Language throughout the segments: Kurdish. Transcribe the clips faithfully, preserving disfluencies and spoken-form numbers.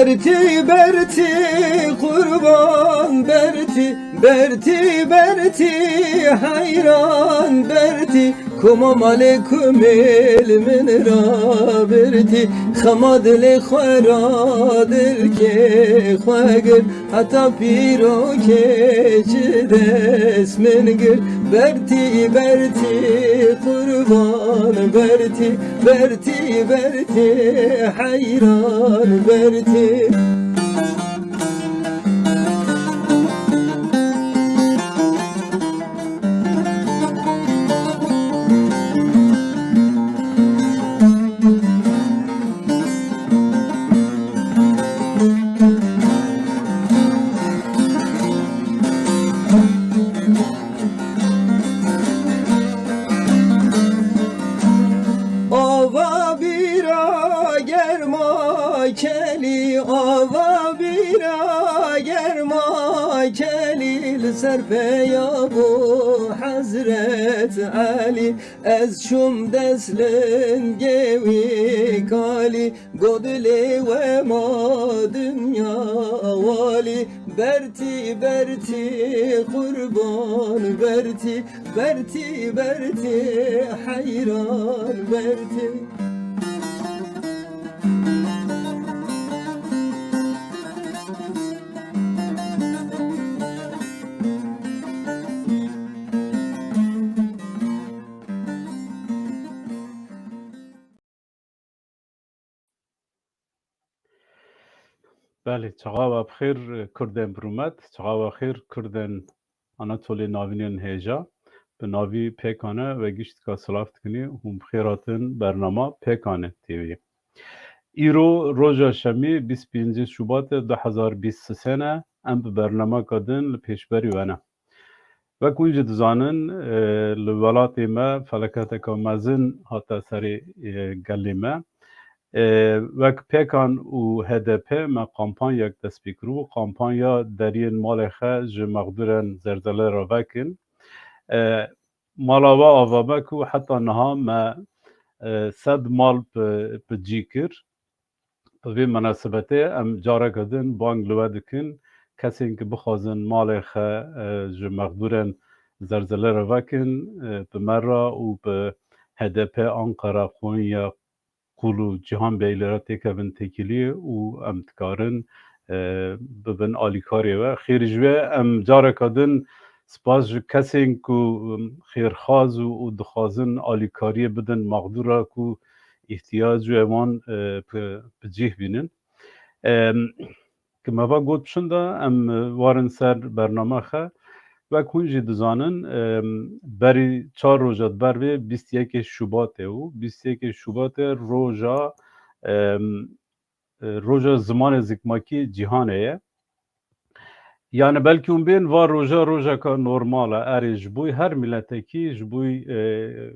Bertî, bertî, qurban bertî, bertî, bertî, heyran bertî, kuma malê kumêl min rabirtî, xema dilê xwe ra dilkê xwe gir, heta pîrokê ji dest min gir. Bertî, bertî, qurban bertî, bertî, bertî, heyran bertî. Ava bîra germa kelî, ava bîra germa kelî, li ser peya bû Hezret Elî. Ez çûm dest lingê wî kalî, got dilê we ma dinya walî. Bertî, bertî, qurban bertî, bertî, bertî, heyran bertî. Belê, çaxa we bi xêr, Kurdên birûmet, çaxa we xêr, Kurdên Anatolê Navînên hêja. Bi navî Pêkan e, we giştika silav dikinî, hûn bi xêr hatin bernama Pêkan e T V. Îro roja şemî, bîst pêncî Şubatê du hezar bîst sisê ne, em bi bernameka din li pêşberî we ne. Wek hûn jî dizanin, e, li welatê me felaketeke mezin hate serê, e, gelê me. E, wek Pêkan û H D P me kampanyek dest pê kiribû, kampanya deriyên malê xwe ji mexdûrên zelzele re vekin. E, mala we ava me ku heta niha me, e, sed mal bi, bi cî kir. Bi vê menasebetê em careke din bang li we dikin, kesên ku bixwazin malê xwe, e, ji mexdûrên zelzele re vekin, e, bi me re û bi H D P Anqara, Konya, Qûl û Cîhan Bey li re têkevin têkiliyê û em dikarin, e, bibin alîkarê we. Xêr ji we, em careke din spas ji kesên ku, em, xêrxwaz û, û dixwazin alîkariyê bidin mexdûra ku îhtiyacê wan, e, bi, bi cih bînin. Em, Ki me va got pişinda, em, e, warin ser bernama xwe. Wek hûn jî dizanin, em, berî çar roja di ber vê bîst yekê Şubatê û bîst yekê Şubatê roja, em, e, roja zimanê zikmakî cîhanê ye. Yani belkî hûn bên va roja rojeka normal e, erê ji bo her miletekî, ji bo, e,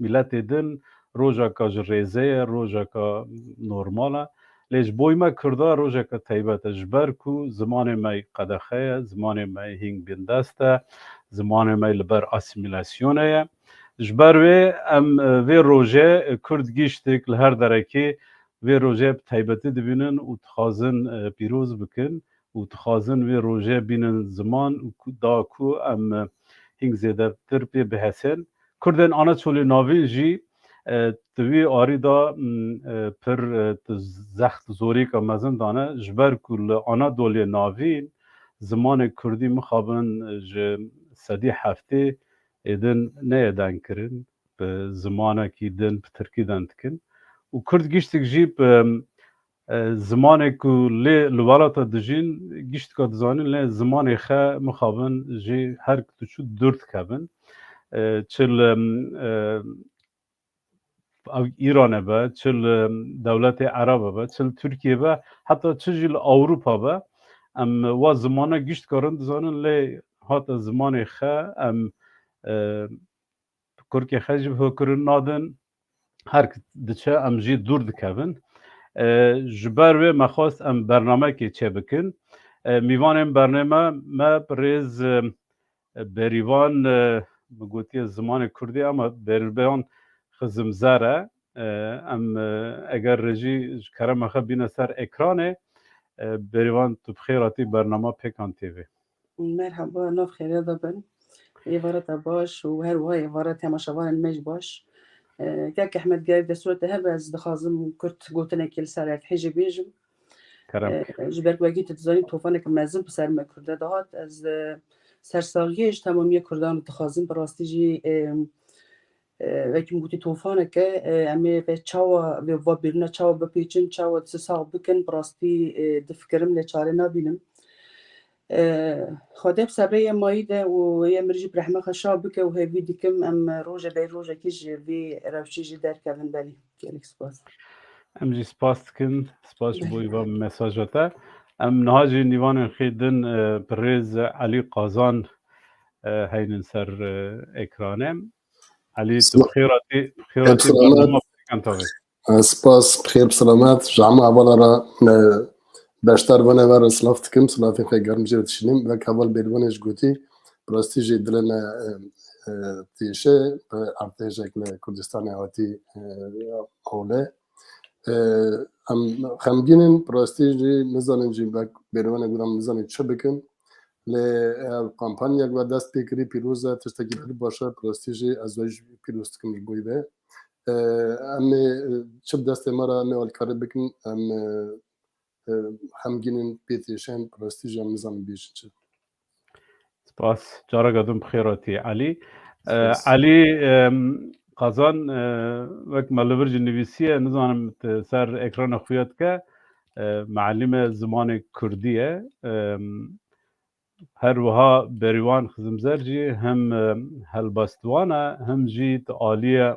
miletê din rojeka ji rêze ye, rojeka normal e. Lê ji bo me Kurda rojeka taybet e, ji ber ku zimanê me qedexe ye, zimanê me hîn bindest e, zimanê me li ber asîmîlasyonê ye. Ji ber wê em, e, vê rojê, e, Kurd giştik li her derekê vê rojê bi taybetî dibînin û dixwazin, e, pîroz bikin û dixwazin vê rojê bînin ziman û ku, da ku em, e, hîn zêdetir pê bihesên. Kurdên Anaçolê Navîn jî, e, di wî arî de, m, e, pir, e, di zext zorîka mezin dane, ji ber ku li Anadolê Navîn zimanê kurdî mixabin ji sedî heftê êdin neyê dengkirin, bi zimanekî din, bi tirkî deng dikin. Û kurd giştik jî bi, e, zimanê ku lê li welata dijîn, giştika dizanin, lê zimanê xwe mixabin jî her diçû dûr dikevin. E, çi li, e, ev Îranê be, çi li dewletê Erebe be, çi li Tirkiyê be, heta çi jî li Ewropa be, em wa zimana gişt karin dizanin, lê hate zimanê xwe em, e, kurkê xwe jî bi hokirin nadin, her k-, diçe em jî dûr dikevin. E, ji ber wê me xwest em bernamekê çêbikin. E, mîvanên bername me bi rêz, e, Berîvan, e, min gotiye zimanê kurdî, ama Berîvan Xizimzer e. E, em, e, eger rejî ji kerema xwe bîne ser ekranê, E, Bêrîvan, tu bi xêr hatî bernama Pêkan T V. Merhaba, nav xêrê de bin. Êvara te baş û her wiha êvara temaşevanên me jî baş. E, kek Ehmed, gerek destûra te hebe, ez dixwazim kurt gotinekê li ser Erdhejê bêjim. Kerem. E, ji ber ku wekî tu dizanî, tofaneke mezin bi ser me Kurda dihat. Ez, e, sersaxiyê ji temamiya Kurdan dixwazim, bi rastî jî, e, e, wekî min gotî, tofaneke, e, em ê vê çawa, vê va bêrîna çawa bipêçin, çawa dizî sax bikin, bi rastî, e, difikirim lê çare nabînim. E, Xwedê bi sebrê yê mayî de û yê mir jî bi rehmê xwe şa bike û hêvî dikim em roje bey rojekî ji vî rewşê jî derkevin belî. Gelek spas. Em jî spas dikin. Spas ji bo îva mesaja te. Em niha jî nîvanên xê din, e, birêz Elî Qazan, e, heynin ser, e, ekranê. Elî, tu bi xêr hatî, bi xêr hatî bernama Pêkan T V. Spas, bi xêr bi selamet. Ji hemû hevala re, e, beşdar vanê ve re silav dikim, silavên xwe germ jê re dişînim. Wek heval Bêrîvanê jî gotî, bi rastî jî dilê me, e, e, têşe, bi erdhêjek li Kurdistanê hatî, e, hole. E, em xemgîn in, bi rastî jî nizanin jî wek Bêrîvanê got, em nizanin çi bikin. Lê ev kampanyek we dest pê kirî pîroz e, tiştekî pir baş e, bi rastî jî ez we jî pîroz dikim ji bo vê. E, em ê, e, çi bi destê me re em ê alîkarî bikin, em, e, e, xemgîn in, pê têşin, bi rastî jî em nizanin bêjin çi. Spas. Careke din bi xêr hatî Elî. E, Spas. Elî, em, Qazan, e, wek me li vir jî nivîsiye, nizanim tu ser ekrana xuya dike, e, mealîme zimanê kurdî ye. Em, Her wiha Bêrîvan Xizimzer jî hem, e, helbestvan e, hem jî di aliyê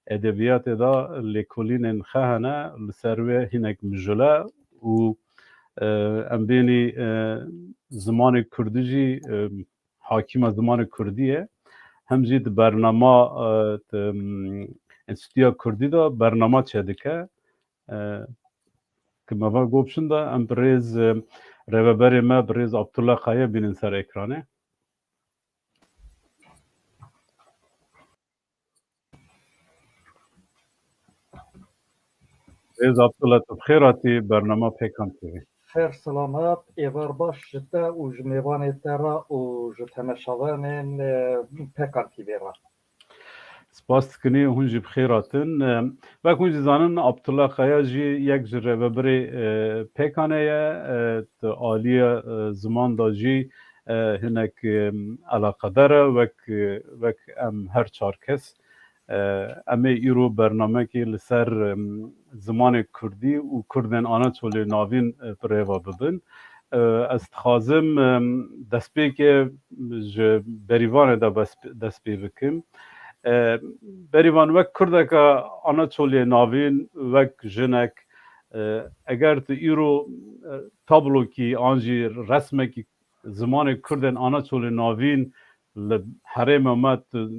edebiyatê de lêkolînên xwe hene, li ser wê hinek mijûl e û, e, em bênî, e, zimanê kurdî jî, e, hakîma zimanê kurdî ye. Hem jî di bernama, e, di, em, Enstîtuya Kurdî de bernama çêdike. E, Ki me va gopşin de em birêz, e, rêveberê me birêz Abdullah Kaya bînin ser ekranê. Birêz Abdullah, tu bi xêr hatî bernama Pêkan T V. Xêr selamet, êvar baş ji te û ji mêvanê te re û ji temeşavanên, e, Pêkan T V re. Spas dikinî, hûn jî bi xêr hatin. Em, wek hûn jî zanin, Abdullah Kaya jî yek ji rêvebirê, e, Pêkanê ye. E, di aliyê, e, ziman de jî, e, hinek, e, eleqedar e, wek, e, wek em her çar kes. E, em ê îro bernamekê li ser, em, zimanê kurdî û kurdên Anaçolê Navîn, e, bi rêva bibin. E, ez dixwazim, em, destpêkê ji Berîvanê de bes-, dest pê bikim. E, Berîvan, wek kurdeke Anaçolê Navîn, wek jinek, e, eger tu îro, e, tablokî an jî resmekî zimanê kurdên Anaçolê Navîn li herêma me tu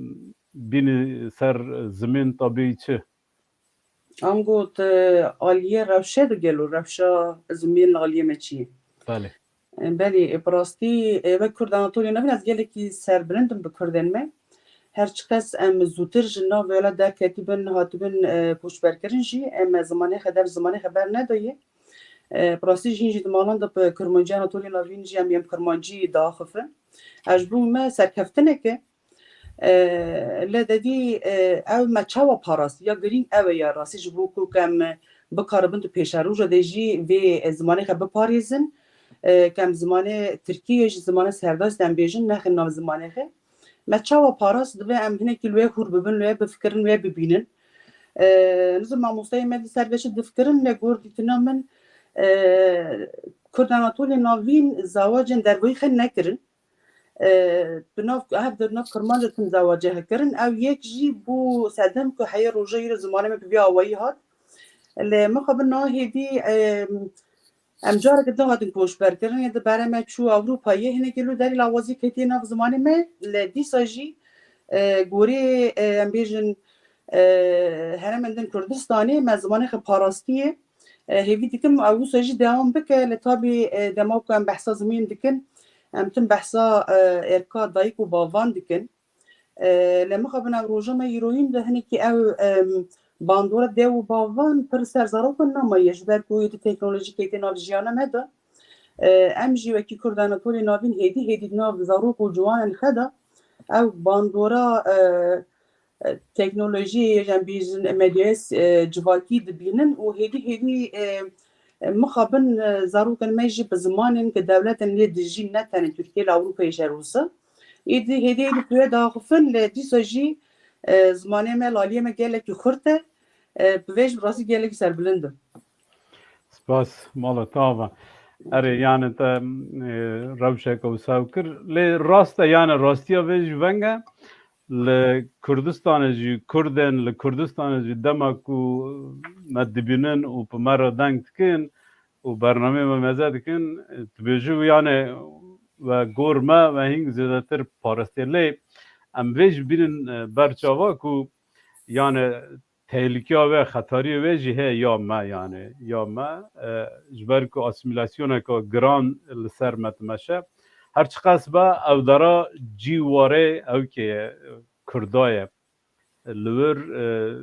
bînî ser zimên, tabî çi? Ango te aliyê rewşe de gelo, rewşa zimên li aliyê me çi ye? Belê. E, belê, e, bi rastî, e, wek Kurd Anatoliya Navîn ez gelekî serbilind im bi Kurdên me. Her çiqas em zûtir ji nav wela derketibin, hatibin, e, koçberkirin jî, em zimanê xwe, dev zimanê xwe bernedaye. E, bi rastî jî, hîn jî di malan de bi Kurmancî Anatoliya Navîn jî em yên bi Kurmancî diaxifin. Ez ji bo me serkeftineke, e, lê dedî, e, ew me çawa parast? Ya girîng ew e ya rastî, ji bo ku em bikaribin di pêşeroja de jî vê, e, zimanê xwe biparêzin, e, ku em zimanê tirkî yê jî zimanê serdest em bêjin, nexin nav zimanê xwe. Me çawa parast? Divê em hinekî li wê hûr bibin, li wê bifikirin, wê bibînin. E, nizim mamosteyê me di ser vê çi difikirin, lê gor dîtina min, e, Kurd Anatolya Navîn zawacên dervoyî xwe nekirin. E, bi nav, hev di nav Kirmanc de tim zawacê hekirin. Ew yek jî bû sedem ku heye roja îro zimanê me bi vî awayî hat. Lê mixabin niha hêdî, e, em careke din hatin koçberkirin, yê di berê me çû Ewropayê, hinekî li derî lawazî ketiye nav zimanê me, lê dîsa jî, e, gorê, e, em bêjin, e, herêmên din Kurdistanê me zimanê xwe parastiye. E, hêvî dikim ew wisa jî dewam bike, lê tabî, e, dema ku em behsa zimên dikin, em tim behsa, e, êrka dayik û bavan dikin. E, lê mixabin ev roja me îroyîn de hinekî ew, em, bandora dev û bavan pir ser zarokan namaye, ji ber ku di teknolojî ketiye nav jiyana me de. E, em jî wekî Kurd Anatolya Navîn hêdî hêdî di nav zarok û ciwanan xwe de ew bandora, e, e, teknolojiyê, yan bêjin medyaya, e, civakî dibînin û hêdî hêdî, e, e, mixabin, e, zarokên me jî bi zimanên ku dewletên lê dijîn, ne tenê Tirkiye, li Ewropayê jî her wisa. Êdî hêdî hêdî tu yê diaxifin, lê dîsa jî, e, zimanê me li aliyê me gelekî xurt e. E, bi vê jî bi rastî gelekî serbilind im. Spas, mala te ava. Erê, yani te, e, rewşeke wisa kir. Lê rast e, yani rastiya vê jî veng e. Li Kurdistanê jî Kurdên, li Kurdistanê jî dema ku me dibînin û bi me re deng dikin û bernameyê me meze dikin, e, dibêjin yani we gor me, we hîn zêdetir parastî. Lê em vê jî bînin, e, ber çava ku yani tehlîkeya wê, xetariyê wê jî heye ya me, yani ya me, e, ji ber ku asîmîlasyoneke giran li ser me dimeşe. Her çiqas be, ew dara cî warê ewkê ye, Kurda ye. Li wir, e,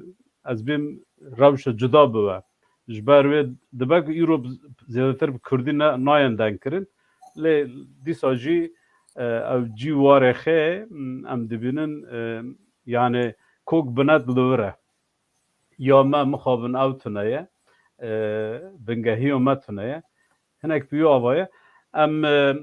ez bêm rewşe cuda bibe. Ji ber wê dibe ku îro bi, zêdetir bi Kurdî ne, nayên dengkirin. Lê dîsa jî, e, ew cî warê xê, m, em dibînin, e, yani kok binet li wir e. Ya me mixabin ew tune ye, e, bingehiya me tune ye. Hinek bi wî ava ye. Em, e,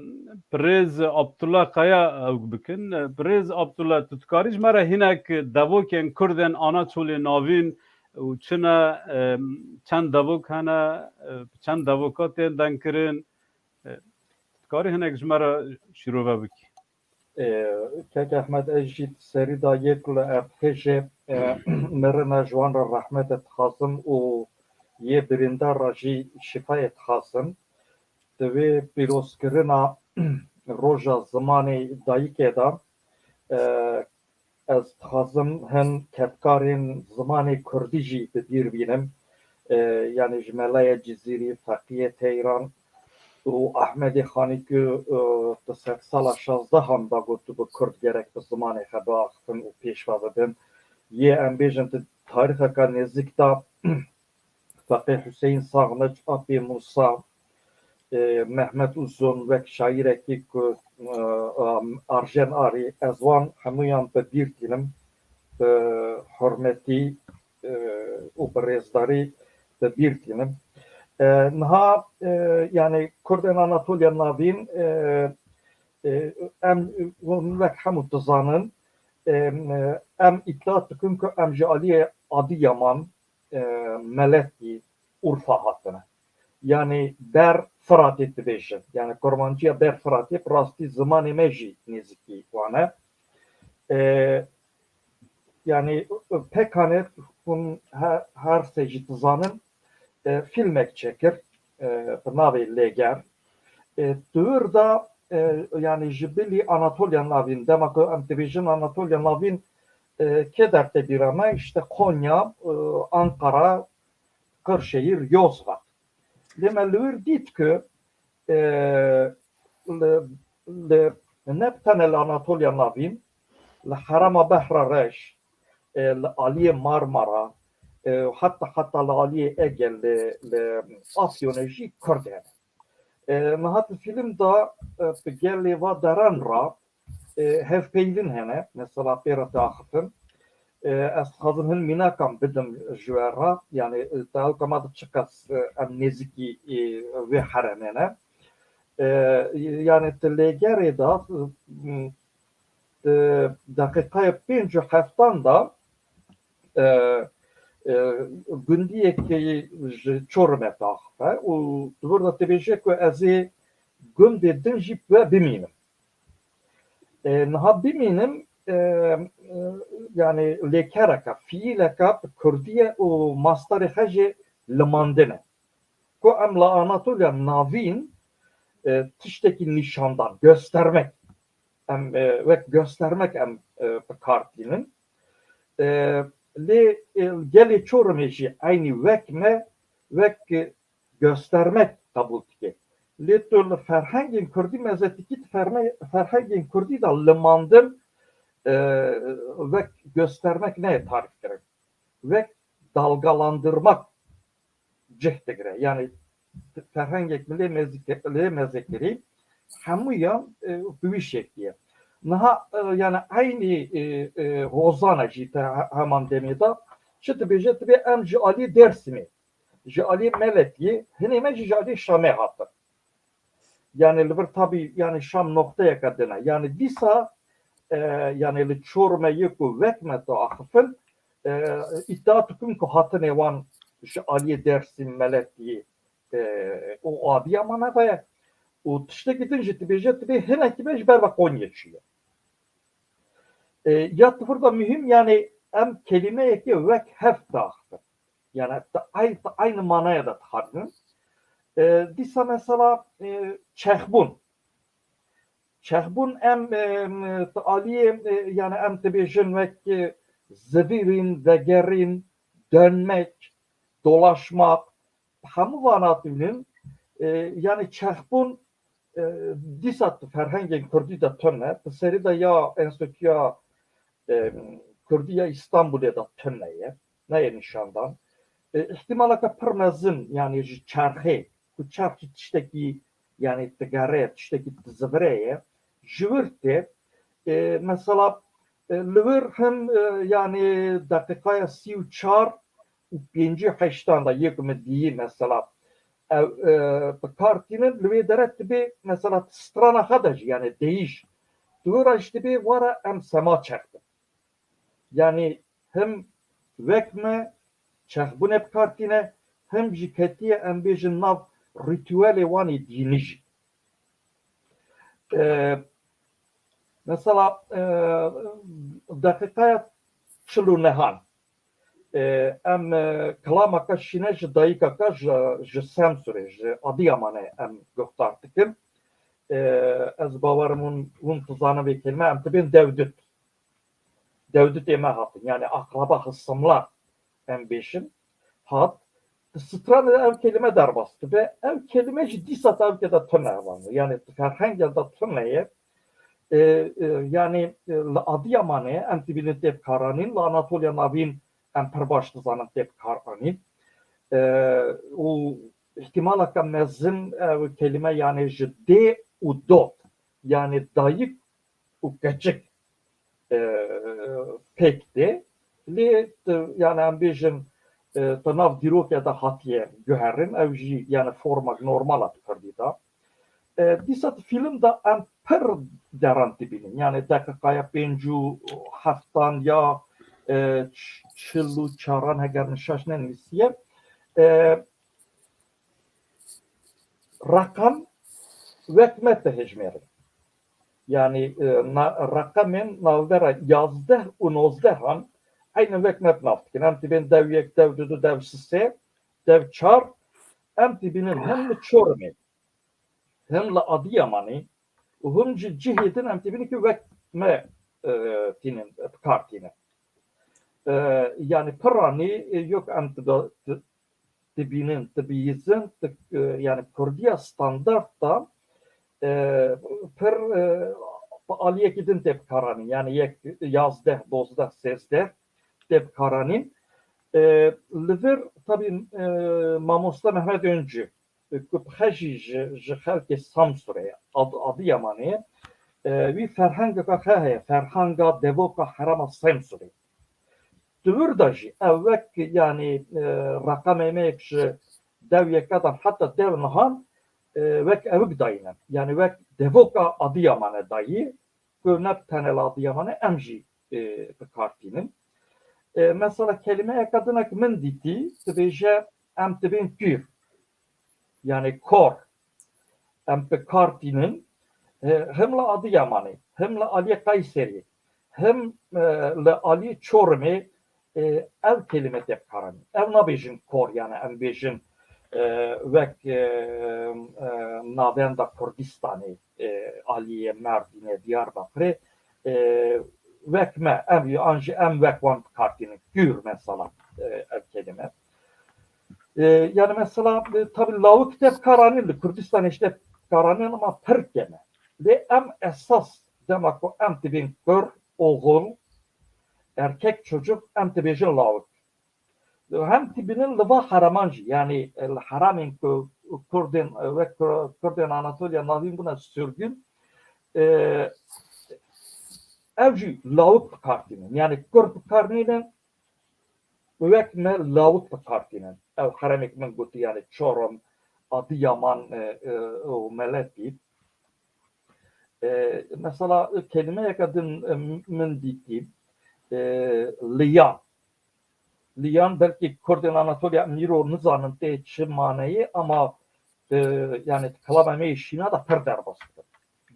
birêz Abdullah Kaya ew bikin. E, birêz Abdullah, tu dikarî ji me re hinek devokên Kurdên Anatoliyê Navîn û çi ne, e, çend devok hene, e, bi çend devoka tên dengkirin? E, tu dikarî hinek ji me re şîrove bikî? E, Kek Ehmed, ez jî serî da yê ku li erdhêjê, e, mirine ji wan re rehmetê dixwazim û yê birîndar re jî şîfayê dixwazim. Di vê pîrozkirina roja zimanê dayikê de, e, ez dixwazim hin kedkarên zimanê kurdî jî bi bîr bînim. E, yani ji Melaya Cizîrî, Feqiyê Teyran û Ahmedê Xanî ku, e, di sedsala şazdehan de gotibû kurd gerek bi zimanê xwe biaxifin û pêşve bibin. Yê em bêjin di tarîxeke nêzîk de Feqê Huseyîn Saxneç, Apê Musa, e, Mehmet Uzun wek şaîrekî ku, e, Arjen Arî, ez wan hemûyan bi bîr tînim, bi hurmetî, e, û bi rêzdarî bi bîr tînim. E, niha, e, yani Kurdên Anatoliya Navîn, e, e, em hûn wek hemû dizanin, e, em îdîa dikin ku em ji aliyê Adiyaman, e, Meletî, Urfa hatine. Yani ber Firatê dibêjin. Yani kurmanciya ber Firatê bi rastî zimanê me jî nêzîkî wan e. E, yani pekane hûn he-, her sê jî dizanin, e, fîlmek çêkir, e, bi navê Lêger. E, di wir de, e, yani ji bilî Anatoliya Navîn, dema ku em dibêjin Anatoliya Navîn, e, kê dertê bîra me? İşte Konya, e, Ankara, Kırşehir, Yozgat. Lê me li wir dît ku, e, li, li, ne bi tenê li Anatoliya Navîn, li Herêma Behra Reş, e, li aliyê Marmara, e, heta, heta li aliyê Ege, li, li Afyonê jî Kurd hene. E, niha di fîlm de, e, bi gelê va deran re, e, hevpeyvîn hene, mesela pê re diaxifin. E, ez dixwazim hin mînakan bidim ji we re, yani, e, te ew kema de çiqas, e, em nêzîkî, e, vê herêmê ne. E, yani di Lêgerê de, e, di deqîqayê pênc û heftan de, e, e, gundiyekî ji Çorumê diaxife û di vir de dibêje ku ez ê gundê din jî bi we bimînim. E, niha bimînim, e, e, yani lêkereke, fiîleke bi kurdî ye û mastarê xwe jî limandin e. Ku em li Anatoliya Navîn, e, tiştekî nîşandan, göstermek, em, e, wek göstermek em, e, bi kar tînin. E, lê, e, gelê Çorumê jî eynî wek me, wek, e, göstermek qebûl dike. Lê tu li ferhengên kurdî, me ez ê tikî di ferme-, ferhengên kurdî de limandin, e, wek göstermek neyê tarîf kirin. Wek dalgalandırmak cih digire. Yani ferhengek min lê mezî-, lê mezekirî, hemûyan, e, bi wî şeklî ye. Niha, e, yani eynî, e, e, hozana jî te he-, heman demê de çi dibêje, dibê em ji alî Dêrsimê, ji alî Meletiyê, hinê me jî ji alî Şamê hatin. Yani li vir tabî, yani Şam noqteyeke din e. Yani dîsa, e, yani li Çorumê yê ku wek me diaxifin, e, îdia dikim ku hatinê wan ji aliyê Dêrsim, Meletiyê, e, û Adiyamanê ve ye. Û tiştekî din jî dibêje, dibê hinekî me ji ber ve Qonyê çûye. E, ya di vir de muhîm, yani em kelîmeyekê wek hev diaxifin. Yani di ey-, di eynî manaya de dixebin. E, dîsa mesela, e, çexbûn. Çexbûn em, e, di aliyê, e, yani em dibêjin wek, e, zivirîn, vegerîn, dönmek, dolaşmak, hemû vana tînin, e, yani çexbûn, e, dîsa di ferhengên kurdî de tune, di serî de ya Enstîtuya, e, Kurdî ya Îstanbulê de tune ye, neyê nîşandan. E, îhtîmaleke pir mezin, yani ji çerxê, ku çerx jî tiştekî, yani digere, tiştekî dizivire ye, ji wir tê. E, mesela, e, li wir him, e, yani deqîqaya sî û çar û pêncî û heştan de yek min dîyî mesela. Ew, e, bi kar tînin, li wê dere dibê mesela strana xwe de jî, yani değiş. Di wir re jî dibê were em sema çex bin. Yani him wek me çexbûnê bi kar tîne, him jî ketiye em bêjin nav rîtuelê wan ê dînî jî. E, mesela, e, deqîqaya çil û nehan, e, em, e, kilameke şîne ji dayikeke ji, ji Semsûrê, ji Adiyamanê em guhdar dikin. E, ez bawerim hûn, hûn dizanin vê kelîme, em dibên dewdut. Dewdutê me hatin, yani akraba, hisimlar em bêjin, hat. Di stranê de ev kelîme derbas dibe. Ev kelîme jî dîsa di ewkê de tune hevalno. Yani di ferhengê de tune ye. E, e, yani, e, li Adiyamanê em dibînin tê bikaranîn, li Anatoliya Navîn em pir baş dizanin tê bikaranîn. E, û îhtîmaleke mezin ev kelîme yani ji dê û dot, yani dayik û keçik, e, pêk tê. Lê, e, yani em bêjin, e, di nav dîrokê de hatiye guherin, ew jî yani formek normal e di kurdî de. E, dîsa di fîlm de em pir deran dibînin. Yani deqîqaya pêncî û heftan ya, e, ç-, çil û çaran heger min şaş nenivîsiye. E, reqem wek me dihejmêrin. Yani, e, na-, reqemên navbera yazdeh û nozdehan eynî wek me bi nav dikin. Em dibên dew yek, dew du, dew sê, dew çar, em dibînin hem li Çorumê, hem li Adiyamanê û him jî cihê din em dibînin ku wek me, e, tînin, bi kar tînin. E, yani piranî, e, yok em dibe-, di-, dibînin, dibihîzin, di-, e, yani kurdiya standard da, e, pir, e, bi aliyekî din tê bikaranîn. Yani yek, yazdeh, dozdeh, sêzdeh tê bikaranîn. E, li vir tabî, e, mamoste Mehmet Öncü, e, ku bi xwe jî ji, ji xelkê Samsûrê ye, Ad-, Adiyamanê ye, e, wî ferhengeka xwe heye, ferhenga devoka herêma Semsûrê. Di wir de jî ev wek, yanî, e, reqemê me yek ji dew yeke de heta dew nihan, e, wek ewik dayîne. Yanî wek devoka Adiyamanê dayî, ku ne bi tenê li Adiyamanê, em jî, e, bi kar tînin. E, mesela kelimeyeke din ku min dîtî, dibêje em dibên pîr. Yanî kor. Em bi kar tînin. E, him li Adiyamanê, him li aliyê Kayseriyê, him, e, li aliyê Çorumê, e, ev kelîme tê bikaranîn. Ev nabêjin kor, yani em bêjin, e, wek, e, e, navenda Kurdistanê, e, aliyê Merdînê, Diyarbakirê, e, wek me, em, an jî em wek wan bi kar tînin. Kûr mesela, e, ev kelîme. E, yani mesela, e, tabi lawik tê bikaranîn, li Kurdistanê jî tê bikaranîn ama pir kêm e. Lê em esas dema ku em dibên kur, oxul, erkek, çocuk, em dibêjin lawik. Hem dibînin li va hereman jî, yanî, e, li heremên ku Kurdên, e, wek Kur-, Kurdên Anatoliya Navîn bûne sürgün. E, ev jî lawik bi kar tînin. Yani Kurd bi kar nînin, wek me lawik bi kar tînin. Ev herêmek min gotî, yani Çorum, Adiyaman, e, e, û Meletî. E, mesela kelimeyeke din, e, min dîtî, e, liyan. Liyan belkî Kurdên Anatoliya em îro nizanin tê çi maneyê, ama, e, yani di kilama me yê şîna de pir derbas dibin.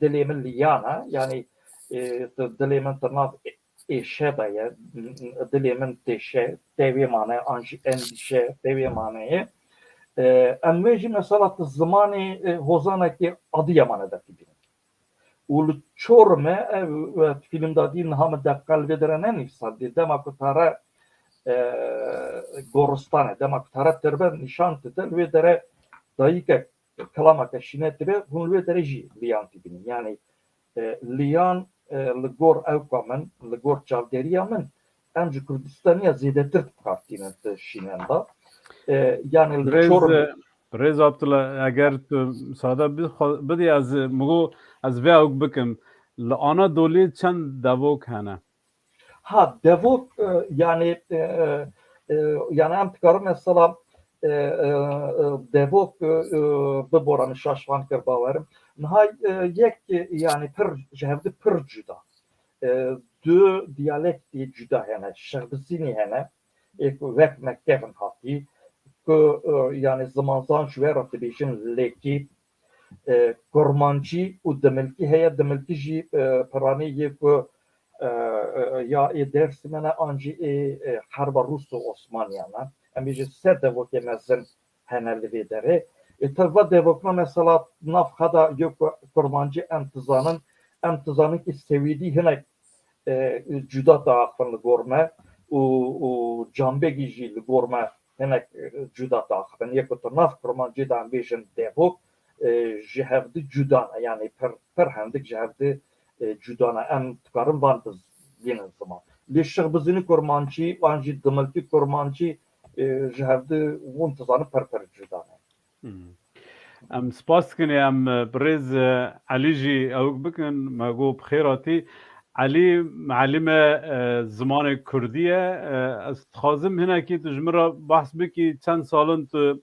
Dilê min liyan e, yani, e, di-, dilê min di nav ê-, êşe de ye, dilê min têşe, tê wê mane, an jî endîşe, tê wê maneyê. E, em wê jî mesela di zimanê, e, hozanekê Adiyamanê de dibînin. Û li Çorumê, ev, e, fîlm de dî niha min deqqa li vê dere nenivîsandî. Dema ku tare, e, goristanê, dema ku tare tirbe nîşan dide, li wê dere dayikek kilameke şîne dibe, hûn li wê dere jî liyan dibînin. Yani, e, liyan, e, li gor ewka min, li gor çavdêriya min, em ji Kurdistaniya zêdetir bi kar tînin di şînen de. E, yani li Birêz, Çorum e, Birêz Abdullah, eger tu müsaade bixwe-, bidî, ez, e, min got, ez vê ewk bikim. Li Anadolî çend devok hene? Ha, devok, e, yani, e, e, e, yani em dikarin mesela, e, e, e, devok, e, e, biboran şaşvan kir bawerim. Niha, e, yek, e, yani pir, ji hevdi pir cuda. E, du diyalektê cuda hene, Şehbizînî hene, ê ku wek me kevin hatî, ku, e, yani zimanzan ji we re dibêjin lêkî, e, kurmancî û dimilkî heye. Dimilkî jî, e, piranî yê ku, e, e, ya ê Dêrsimê ne an jî ê, e, herba Rûs û Osmaniyan e. Em bêjin sê devokê mezin hene li vê derê. Ê, tev va devokna mesela nav xwe de yê ku kurmancî em dizanin, em dizanin ki sewîdî hinek, e, cuda diaxivin li gor me û, û cambegî jî li gor me hinek, e, cuda diaxivin. Yê ku di nav kurmancî de em bêjin devok, e, ji hevdi cuda ne, yani pir, pir hindik ji hevdi, e, cuda ne. Em dikarin van bînin ziman. Lê Şehbizînî kurmancî, an jî dimilkî kurmancî, e, ji hevdi hûn dizanin pir pir cuda ne. Hmm. Em spas dikin, em, e, birêz, e, Elî jî ewk bikin, me got bi xêr hatî. Elî, mealîme, e, zimanê kurdî ye. E, ez dixwazim hinekî tu ji min re behs bikî, çend sal in tu,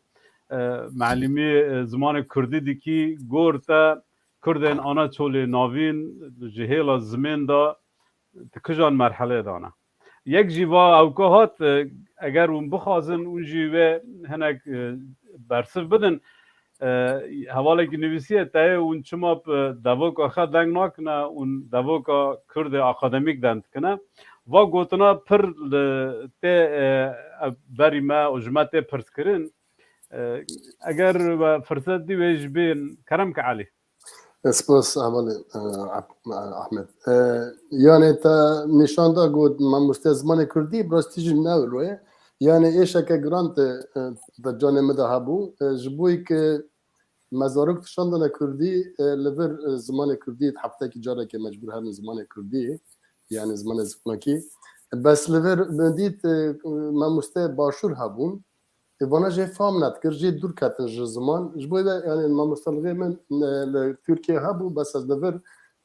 e, mealîmî, e, zimanê kurdî dikî, gor te Kurdên Anatolê Navîn ji hêla zimên de di kijan merhelê de ne? Yek jî va ewka hat, e, eger hûn bixwazin, hûn jî wê hinek, e, bersiv bidin. E, hevalekî nivîsiye, te yê hûn çima bi devoka xwe deng nakine, hûn devoka Kurdê akademîk deng dikine. Va gotina pir li tê, e, berî me û ji me tê pirskirin. E, eger we firset dî wê jî bên, kerem ke Elî. Spas hevalê, e, Ap-, Ahmet. E, yani te nîşan da got mamoste zimanê kurdî, bi rastî jî ne wilo ye. Yani êşeke giran te, e, di canê min de hebû. E, ji bo ke me zarok dişandine kurdî, e, li vir, e, zimanê kurdî, heftekî carekê mecbûr herin zimanê kurdî, yani zimanê zikmakî. Bes li vir min dît, e, mamoste başûr hebûn. Ê, vana jê fam nedikir, jê dûr ketin ji ziman. Ji bo vê, yani, mamostelixê min, e, li Tirkiye hebû, bes ez li vir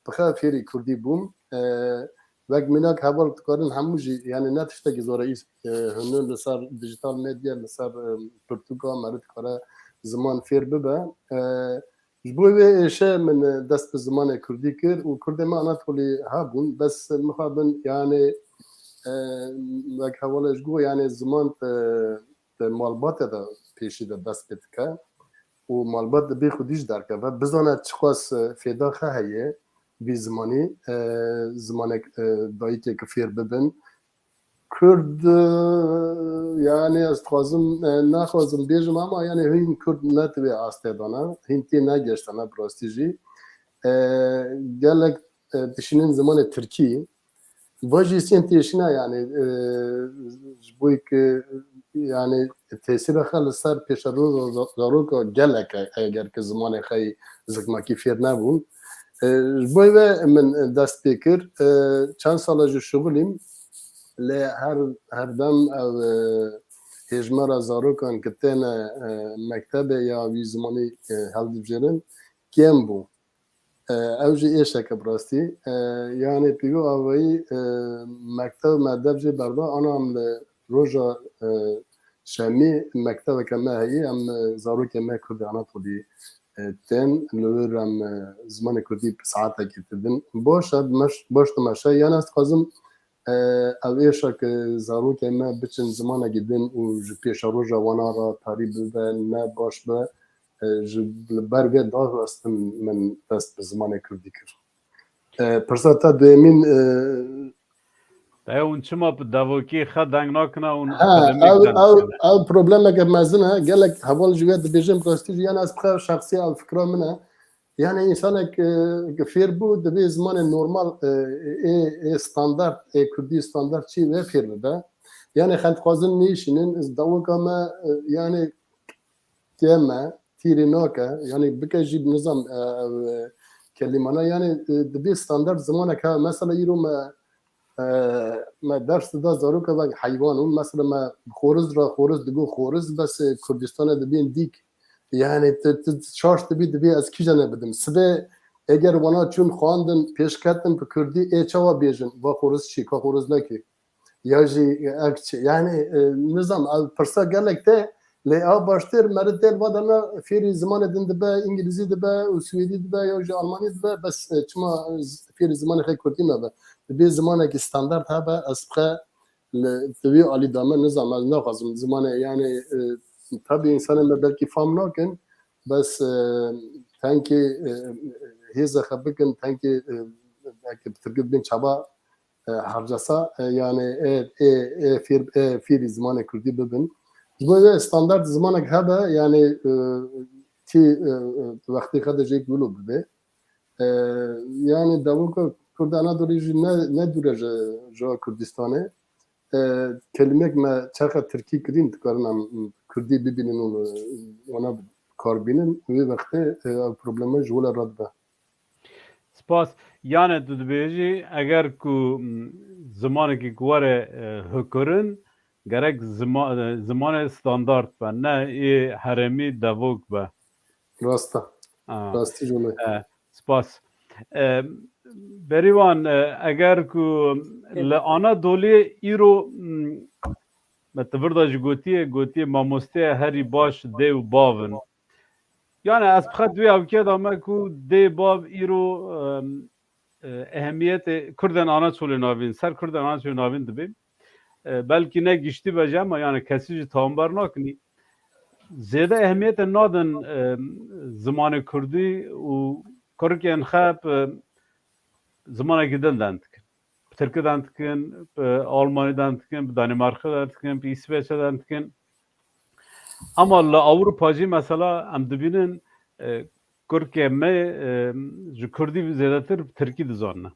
bi xwe fêrî kurdî bûm. E, wek mînak heval dikarin hemû jî, yani, ne tiştekî zor e, îs-, e, hunir li ser dijital medya, li ser, e, pirtûka meriv dikare ziman fêr bibe. E, ji bo vê êşe min, e, dest bi zimanê kurdî kir û kurdê me Anatolî hebûn, bes mixabin, yani, e, wek hevala ji got, yani, ziman, e, di malbatê de pêşî de dest pê dike û malbat dibê xwedî jî derkeve, bizane çiqas, e, fêda xwe heye vî zimanî, e, zimanek, e, dayikê ki fêr bibin. Kurd, e, yani ez dixwazim, e, naxwazim bêjim ama yani hîn Kurd ne di vê astê de ne, hîn tê negeştene bi rastî jî. E, gelek, e, dişînin zimanê Tirkî, Va jî sên têşîna, yani, e, ji bo ku, yani, tesîra xwe li ser pêşerojê zaroka gelek e, eger ki zimanê xwe yê zikmakî fêr nebûn. E, ji bo ve min dest pê kir. E, çend sala ji şixulîm, lê her, her dem ev, e, hêjmara zarokan ki têne, e, mektebê ya vî zimanî, e, hildibijêrin kêm bû. E, ew jî êşeke bi rastî. E, yanî pîvû avayî, e, mekteb me dev jê berda, ana em li roja, e, şemî mektebeke me heyî, em, e, zarokê me Kurdê Anatolî, e, tên, li wir em, e, zimanê Kurdî bi saetekê dibin. Baş e, meş-, baş dimeşe. Yan ez dixwazim, e, ev êşa ki zarokê me biçin zimanekî din û ji pêşeroja wana re tarî bibe, ne baş be, e, ji li ber vê daxistin min dest bi zimanê Kurdî kir. E, pirsa te duyemîn, e, Dayê, hûn çima bi devokî xwe deng nakine, hûn Ha, akademîk ew, deng ew, dikine? Ew problemeke mezin e. Gelek heval ji wê dibêjin, rastî jî, yan ez bi xwe şexsî ew fikra min e. Yani insanek, e, fêr bû, divê zimanê normal, e, ê, ê standart, ê kurdî standart çi wê fêr bibe. Yani xent dixwazin nêşînin, ez dawika me, e, yani kêm e, tîrî nake, yani bike jî nizam, e, ev, e, kelîmana, yani, e, dibê standart zimanek hebe. Mesela îro me, e, me ders dida zaroka vek heywan û mesela me xoriz ra xoriz digo xoriz, bes, e, Kurdistanê dibên dîk. Yani tu, tu şaş dibî, dibê ez kîjanê bidim. Sibê eger wana çûn xwandin, pêşketin bi kurdî, ê çawa bêjin? Va xoriz çî, ka xoriz nekî. Ya jî ek çi? Yani, e, nizam, ev pirsa gelek te, lê ew baştir meri têl vadana fêrî zimanê din dibe, îngilîzî dibe û swêdî dibe, ya jî almanî dibe, bes, e, çima z-, fêrî zimanê xwe kurdî nabe? Dibê zimanekî standart hebe, ez bi xwe li, di wî alî de me nizam, ez naxwazim zimanê, yani, e, tabi insanê me belkî fam nakin, bes, e, tenkê, e, hêza xwe bikin, tenkê, e, belkî bi tirkî dibên çaba, e, hercesa, e, yani, e, e, e, fêr, e, fêrî zimanê kurdî bibin. Ji bo vê standart zimanek hebe, yani, e, tî, e, e, wextê xwe de jêk wilo bibe. E, yani, devoka Kurd Anadolî jî ne, ne dûr e ji, ji Kurdistanê. E, kelimeyek me çaxa tirkî kirîn, dikarin em kurdî bibînin û, e, wana kar bînin. Wê wextê, e, ev probleme ji wile radibe. Spas. Yane tu dibêjî, eger ku, m, zimanekî ku were, e, hûkirin, gerek zima-, e, zimanê standart be, ne ê herêmî devok be. Rast e. Ha. Rastî ji wile. E, spas. E, Berîvan, e, eger ku li Anadoliyê îro, m, me ti vir de jî gotiye, gotiye mamosteyê herî baş dê û bav in. Yani ez bi xwe di wê awkê de me ku dê bav îro, em, e, ehemiyetê Kurdên Anaçolê navîn, ser Kurdên Anaçolê navîn dibê. E, belkî ne giştî be jî, ama yani kesî jî tawanber nakinî. Zêde ehemiyetê nadin, e, zimanê kurdî û kurikên xwe bi zimanekî din deng dikin. Bi tirkî deng dikin, bi almanî deng dikin, bi danîmarkî deng dikin, bi îsveçe deng dikin. Ama li Ewropa jî mesela em dibînin, e, kurkê me, e, ji kurdî zêdetir bi tirkî dizanine.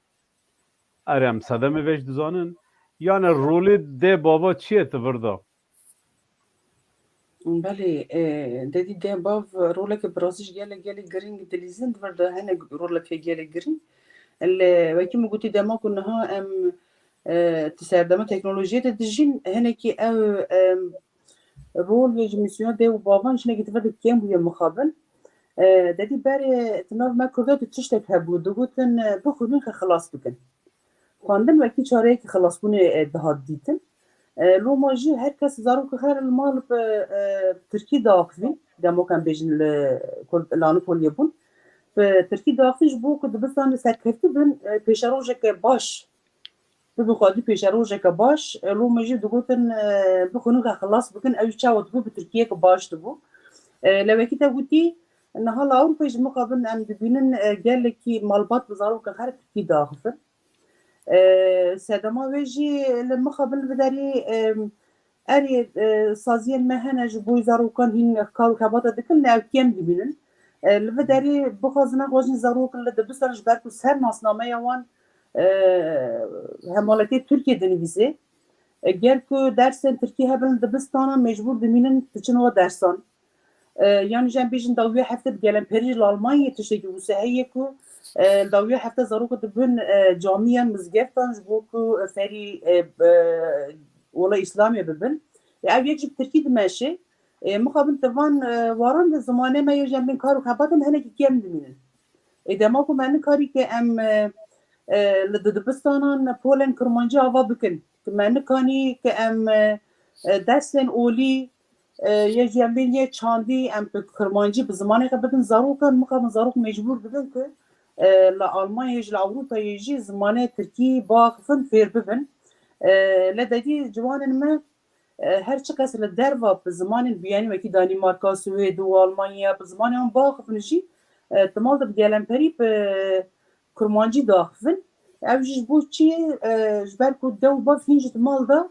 Erê, em sedemê vê jî dizanin. Yani rolê dê bava çi ye ti vir de? Belê, e, dedî dê bav roleke bi rastî jî gelek, gelek girîng dilîzin, di vir de hene roleke gelek girîng. Li wekî min gotî dema ku niha em, e, di serdema teknolojiyê de dijîn, hinekî ew, em, rol vê ji mîsyona dê û bavan jinekî di vir de kêm bûye mixabin. E, dedî berê di nav me Kurda de tiştek hebû, digotin, e, bixwînin xwe xilas bikin. Xwendin wekî çareyekî xilasbûnê, e, dihat dîtin. E, loma jî her kes zarokê xwe li mal bi, e, tirkî diaxivîn, dema ku em bêjin li Kurd, li Anatoliyê bûn. Bi tirkî diaxivîn ji bo ku dibistanê serkevtî bin, e, pêşerojeke baş, bibin xwedî pêşerojeke baş. E, loma jî digotin, e, bixwînin xwe xilas bikin, ew jî çawa dibû, bi tirkiyeke baş dibû. E, lê wekî te gotî, niha li Ewropayê jî mixabin em dibînin, e, gelekî malbat bi zarokên xwe re tirkî diaxivin. E, sedema wê jî li mixabin li vê derê, e, erê, e, saziyên me hene ji bo zarokan hîn kar û xebata dikin, lê ew kêm dibînin. E, li vê derê bixwazin nexwazin zarok li dibistan ji ber ku ser nasnameya wan, e, hemaletê Tirkiyê dinivîsê. E, ger ku dersên tirkî hebin li dibistana mecbûr dimînin diçin wa dersan. E, yan jî em bêjin dawiya hefte di gelemperî jî li Almanyayê tiştekî wisa heye ku, e, dawiya hefte zarok dibin, e, camiyan, mizgeftan ji bo ku ferî, e, e, ola Îslamê bibin. Ev yek jî bi tirkî dimeşe. E, mixabin di van, e, waran de zimanê me yê jî em bên kar û xebatên hinekî kêm dimînin. Ê dema ku me nikarî ke em, e, e, li di dibistanan polên kirmancî ava bikin, ki me nikanî ke em, e, e, dersên olî, e, yê jî em bên yê çandî em bi kirmancî bi zimanê xwe bidin zarokan, mixabin zarok mecbûr dibin ku, e, li Almanyayê jî, li Ewropayê jî zimanê tirkî biaxifin, fêr bibin. E, lê dedî ciwanên me, e, her çiqas li derva bi zimanên biyanî wekî Danîmarka, Swêd û Almanya bi zimanê wan biaxifin jî, e, di mal de bi gelemperî bi kurmancî diaxifin. Ew jî ji bo çi? E, ji ber ku dew û bav hîn jî di mal de,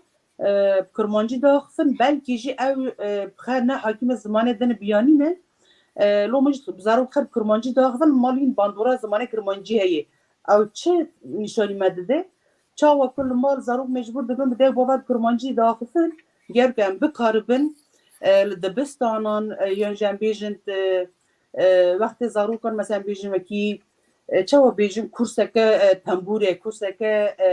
e, bi kurmancî diaxifin, belkî jî ew, e, bi xwe ne hakîmê zimanê din biyanî ne. E, lo min jî zarok xwe bi kurmancî diaxifin, mal hîn bandora zimanê kirmancî heye. Ew çi nîşanî me dide? Çawa ku li mal zarok mecbûr dibin bi dev bav ve bi kirmancî diaxifin, ger ku em bikaribin, e, li dibistanan, e, yan jî em bêjin, e, e, wextê zarokan, mesela em bêjin wekî, e, çawa bêjin, kurseke, e, tembûrê, kurseke, e,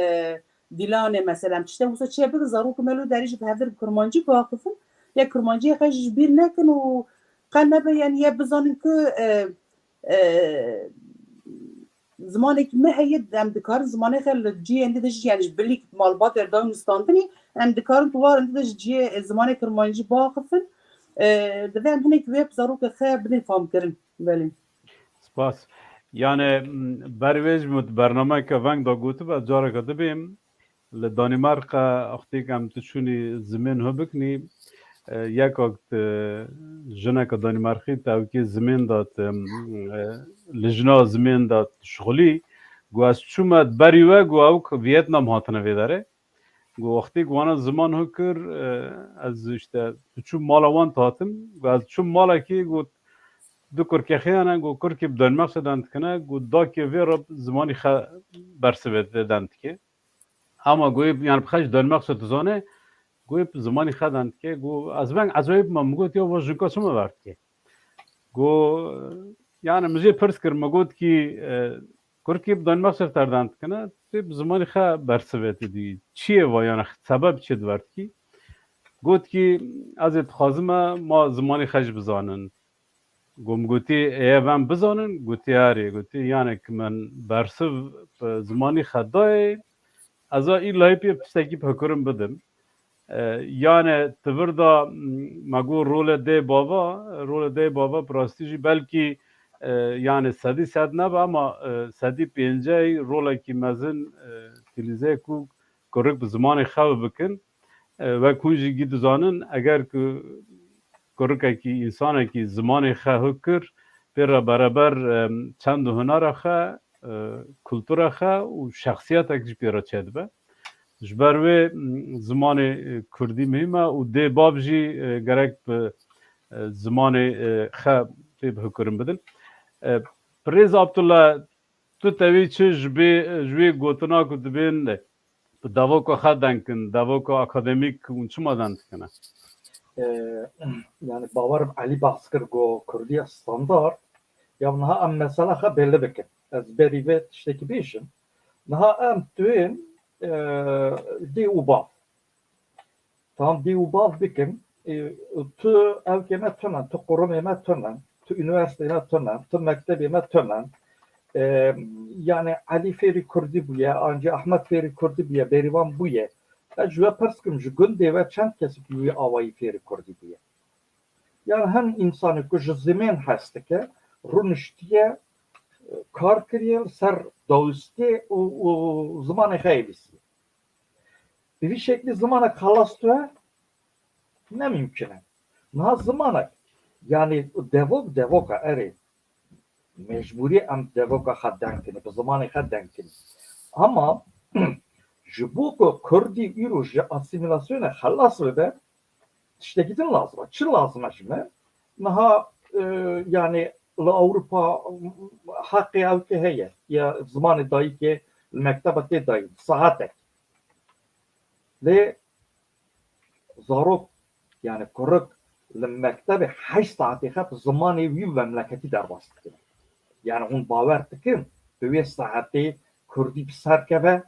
dîlanê, mesela em tiştê wisa çêbikin, zarokên me li derê jî bi hevdir bi kirmancî biaxifin, ya kirmanciyê xwe jî ji bîr nekin û qe nebe, yani ya bizanin ku, e, e, zimanekî me heye, em dikarin zimanê xwe li cihên din de jî, yani ji bilî malbatê re dayîn û standinî, em dikarin tu warên din de ji cihê, e, zimanê kirmancî biaxifin. E, divê em hinek wê bi zarokê xwe bidin famkirin. Belê. Spas. Yani, m, ber wê jî min bernameyeke veng da gotibe, careke dibêm. Li Danîmarka wextêk em tu çûnî zimên ho biknî, e, yekak tu jineke Danîmarkî te ewkê zimên da tu, e, li jina zimên da tu şixulî, got, ez çûme berî we, got, ewk Vietnam hatine vê derê. Got, wextêk wana ziman ho kir, e, ez işte tu çûm mala wan tu hatim, got, ez çûm malekî, got, du kurkê xwe hene, got, kurkî bi Danîmarkse deng dikine, got, dakê vê re zimanî xwe bersivê deng dike. Ama goyê, yani bi xwe ji Danîmarkse dizane, goyê bi zimanî xwe deng dike. Got, ez veng ez wê bime, min got, ya va jinka çima ver dike? Got, yani min jê pirs kir, min got kî, e, kurkî bi Danîmarkse ter deng dikine, tu bi zimanî xwe bersivê tu dî. Çi ye va, yani sebeb çi di ver dikî? Got kî, ez ê dixwazim e ma zimanî xwe jî bizanin. Got, min gotî, ê ev em bizanin? Gotî, erê. Gotî, yani ki min bersiv bi zimanî xwe dayê, ez a îlayî pê tiştekî bi hikurin bidim. E, yani ti vir da, m, me got rolê dê bava, rolê dê bava bi rastî jî belkî, e, yani sedî sed nebe ama, e, sedî pêncehî rolekî mezin, e, tîlîzê ku kurik bi zimanê xwe bikin. E, wek hûn jî gî dizanin, eger ku kurikekî, însanekî zimanê xwe huk kir, pê re bereber, e, çend û hunera xwe, e, kultura xwe û şexsiyetek jî pê re çêdibe. Ji ber wê, m, zimanê, e, kurdî muhîm e û dê bav jî, e, gerek bi, e, zimanê, e, xwe pê bi hikurin bidin. E, Birêz Abdullah, tu tevî çi ji bê, ji wê gotina ku dibên, bi devoka xwe deng kin, devoka akademîk hûn çima deng dikine? Ee, yani bawerim Elî behs kir, got Kurdiya standard. Ya niha em mesela xwe belli bikin. Ez berî vê tiştekî bêjim. Niha em tuyên, e, dê û bav. Tam dê û bav bikin, e, tu ewkê me tune, tu qurumê me tune, tu unîversîteyê me tune, tu mektebê me tune. E, yani Elî fêrî kurdî bûye, an jî Ehmed fêrî kurdî bûye, bêrîvan bûye. Ez ji we pirs kim, ji gundê we çend kesî bi wî awayî fêrî kurdî bûye? Yani hin însanê ku ji zimên hez dike, rûniştiye, e, kar kiriye, li ser dawistê û, û zimanê xwe yê bîstiye. Bi vî şeklî zimanek xelas tune ne mimkun e. Niha zimanek, yani devok devoka, erê, mecbûrî em devoka xwe deng kinî, bi zimanê xwe deng kinî. Ama ji bo ku kurdî îro ji asîmîlasyonê xelas bibe, tiştekî din lazim e. Çi lazim e ji me? Niha, e, yani li Ewropa heqê ew ki heye, ya zimanê dayikê li mekteba tê dayîn, saetek. Lê zarok, yani kurik li mektebê heşt saetê xwe bi zimanê wî û memleketî derbas dikine. Yani hûn bawer dikin, bi wê saetê kurdî bi ser keve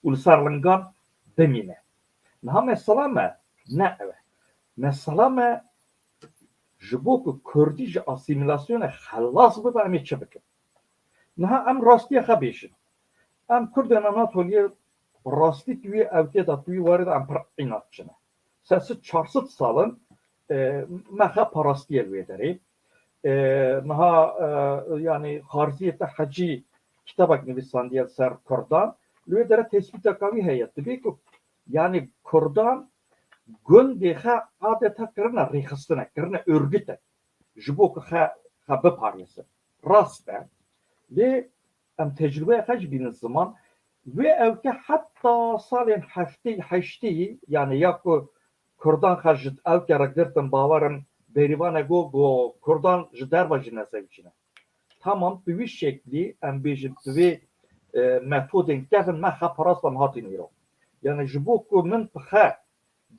û li ser lingan bimîne. Niha mesela me ne ew e. Mesela me ji bo ku Kurdî ji asîmîlasyonê xelas bibe, em ê çi bikin? Niha em rastiya xwe bêjin. Em Kurdên Anatoliyê rastî tu wî ewkê de, tu wî warê de em pir înaççi ne. Sed çar sed sal in, e, me xwe parastiye li wê derê. E, niha, e, yanî Xarziyê te Hecî kitabek nivîsandiye li ser Kurdan. Li wê derê tespîteka wî heye. Dibê ku yanî Kurdan gundê xwe adeta kirine rêxistine, kirine örgüte. Ji bo ku xwe, xwe biparêzin. Rast e. Lê em tecrûbeya xwe jî bînin ziman. Wê ewke heta salên heftê, heştê, yanî ya ku Kurdan xwe ji ewke re girtin, bawer im Bêrîvan e got, got Kurdan ji derve jî nezewicîne. Tamam, bi wî şeklî em bêjin, bi vê, e, metodên kevin me xwe parastan hatin îro. Yanî ji bo ku min bi xwe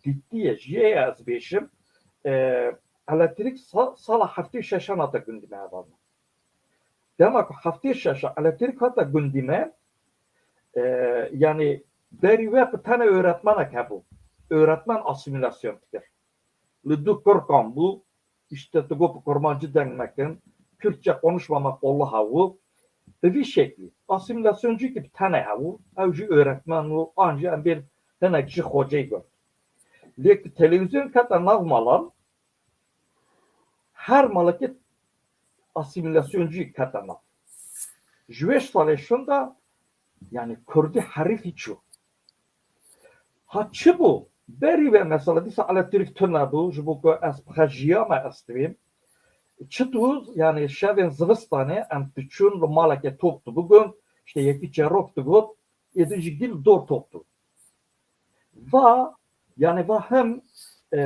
dîtiye, jiyê ez bêjim, e, elektrîk sa-, sala heftê û şeşan hate gundî me hevalno. Dema ku heftê û şeşa elektrîk hate gundî me, e, yanî berî we bi tenê öğretmenek hebû. Öğretmen asîmîlasyon dikir. Li du Kurkan bû, işte tu got bi Kurmancî deng mekin, Kürtçe konuşmamak Allah hebû. Bi vî şeklî asîmîlasyoncî ki bi tenê hebû, ew jî öğretmen bû, an jî em bên hinek jî xoceyî got. Lê ku televîzyon kete nav malan, her malekê asîmîlasyoncî kete nav. Ji wê salê şinda, yanî Kurdî herifî çû. Ha çi bû? Berî ve mesela dîsa elektrîk tune bû, ji bo ku ez bi xwe jiyame ez divêm. Çi tu, yanî şevên zivistanê em diçûn li malekê top tu bigund, işte yekî çerok digot, ê din jî gîl dor top tu. Va, yanî va hem, e,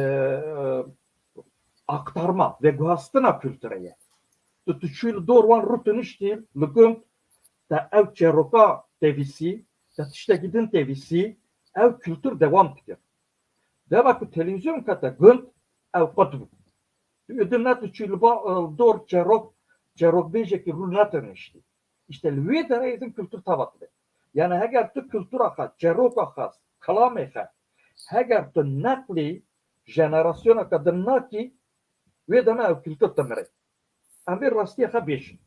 aktarma, veguhastina kulturê ye. Tu, tu çûyî li dor wan rû tu niştî li gund, te ew çêroka tevîsî, te tiştekî din tevîsî, ew kultur dewam dikir. Dema ku televîzyon kete gund, ew qut bû. Tu êdî ne tu çûyî li ba, e, dor çêrok, çêrokbêjekî rû ne tu niştî. Îşte li wê derê êdî kultur teva dibe. Yani heger tu kultura xwe, çêroka xwe, kilamê xwe, heger tu neqlî jenerasyoneke din nakî, wê deme ew kultur dimire. Em vê rastiyê xwe bêjin.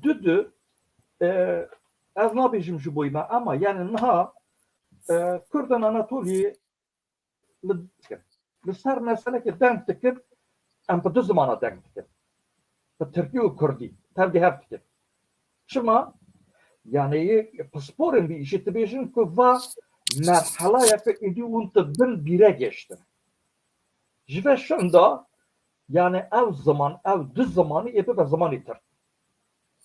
Du du, e, ez nabêjim ji boyî me, ama yani niha, e, Kurdên Anatoliyê li, li ser meselekê deng dikin, em bi du zimana deng dikin. Bi tirkî û kurdî. Tevlî hev dikin. Çima? Yani yê pisporên vî îşê dibêjin ku va merhelaya ku êdî hûn di bin bîre geştin. Ji ve şinda, yani ev ziman, ev du zimanî ê bibe zimanê tirk.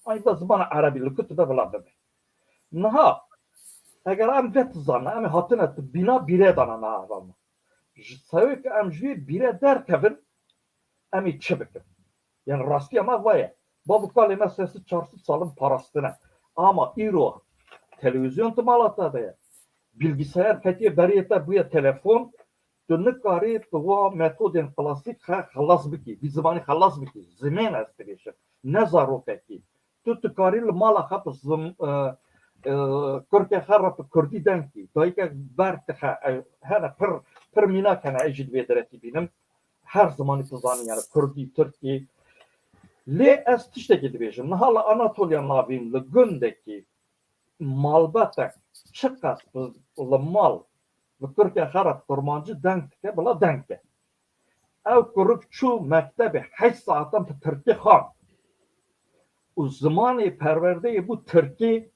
Ay be zimana erebî, li ku dibe vila bibe. Niha, eger em vê dizanin, em ê hatine tu bîna bîre dana niha hevalno. Ji sewê ku em ji vê bîre derkevin, em ê çi bikin? Yani rastiya me va ye. Bav û kalê me sed çar sed sal in parastine. Ama îro televîzyon di mala te de ye. Bilgisayar ketiye beriyê te bûye telefon. Tu nikarî bi wa metodên klasîk xe-, xelas bikî. Bi zimanî xelas bikî. Zimên ez dibêjim. Ne zarokekî. Tu dikarî li mala xwe bi zim-, e, e, kurkê xwe re bi kurdî deng kî. Dayikek ber dixe, e, hene pir, pir mînak hene, ez jî di vê derê tî bînim. Her zimanî tu zanî, yani kurdî, tirkî. Lê ez tiştekî dibêjim. Niha li Anatoliya Navîn, li gundekî malbetek çiqas bi, li mal bi kurkê xwe re kurmancî deng dike, bila deng ke. Ew kurik çû mektebê, heşt saetan bi tirkî xwend. Û zimanê perwerdeyê bû tirkî,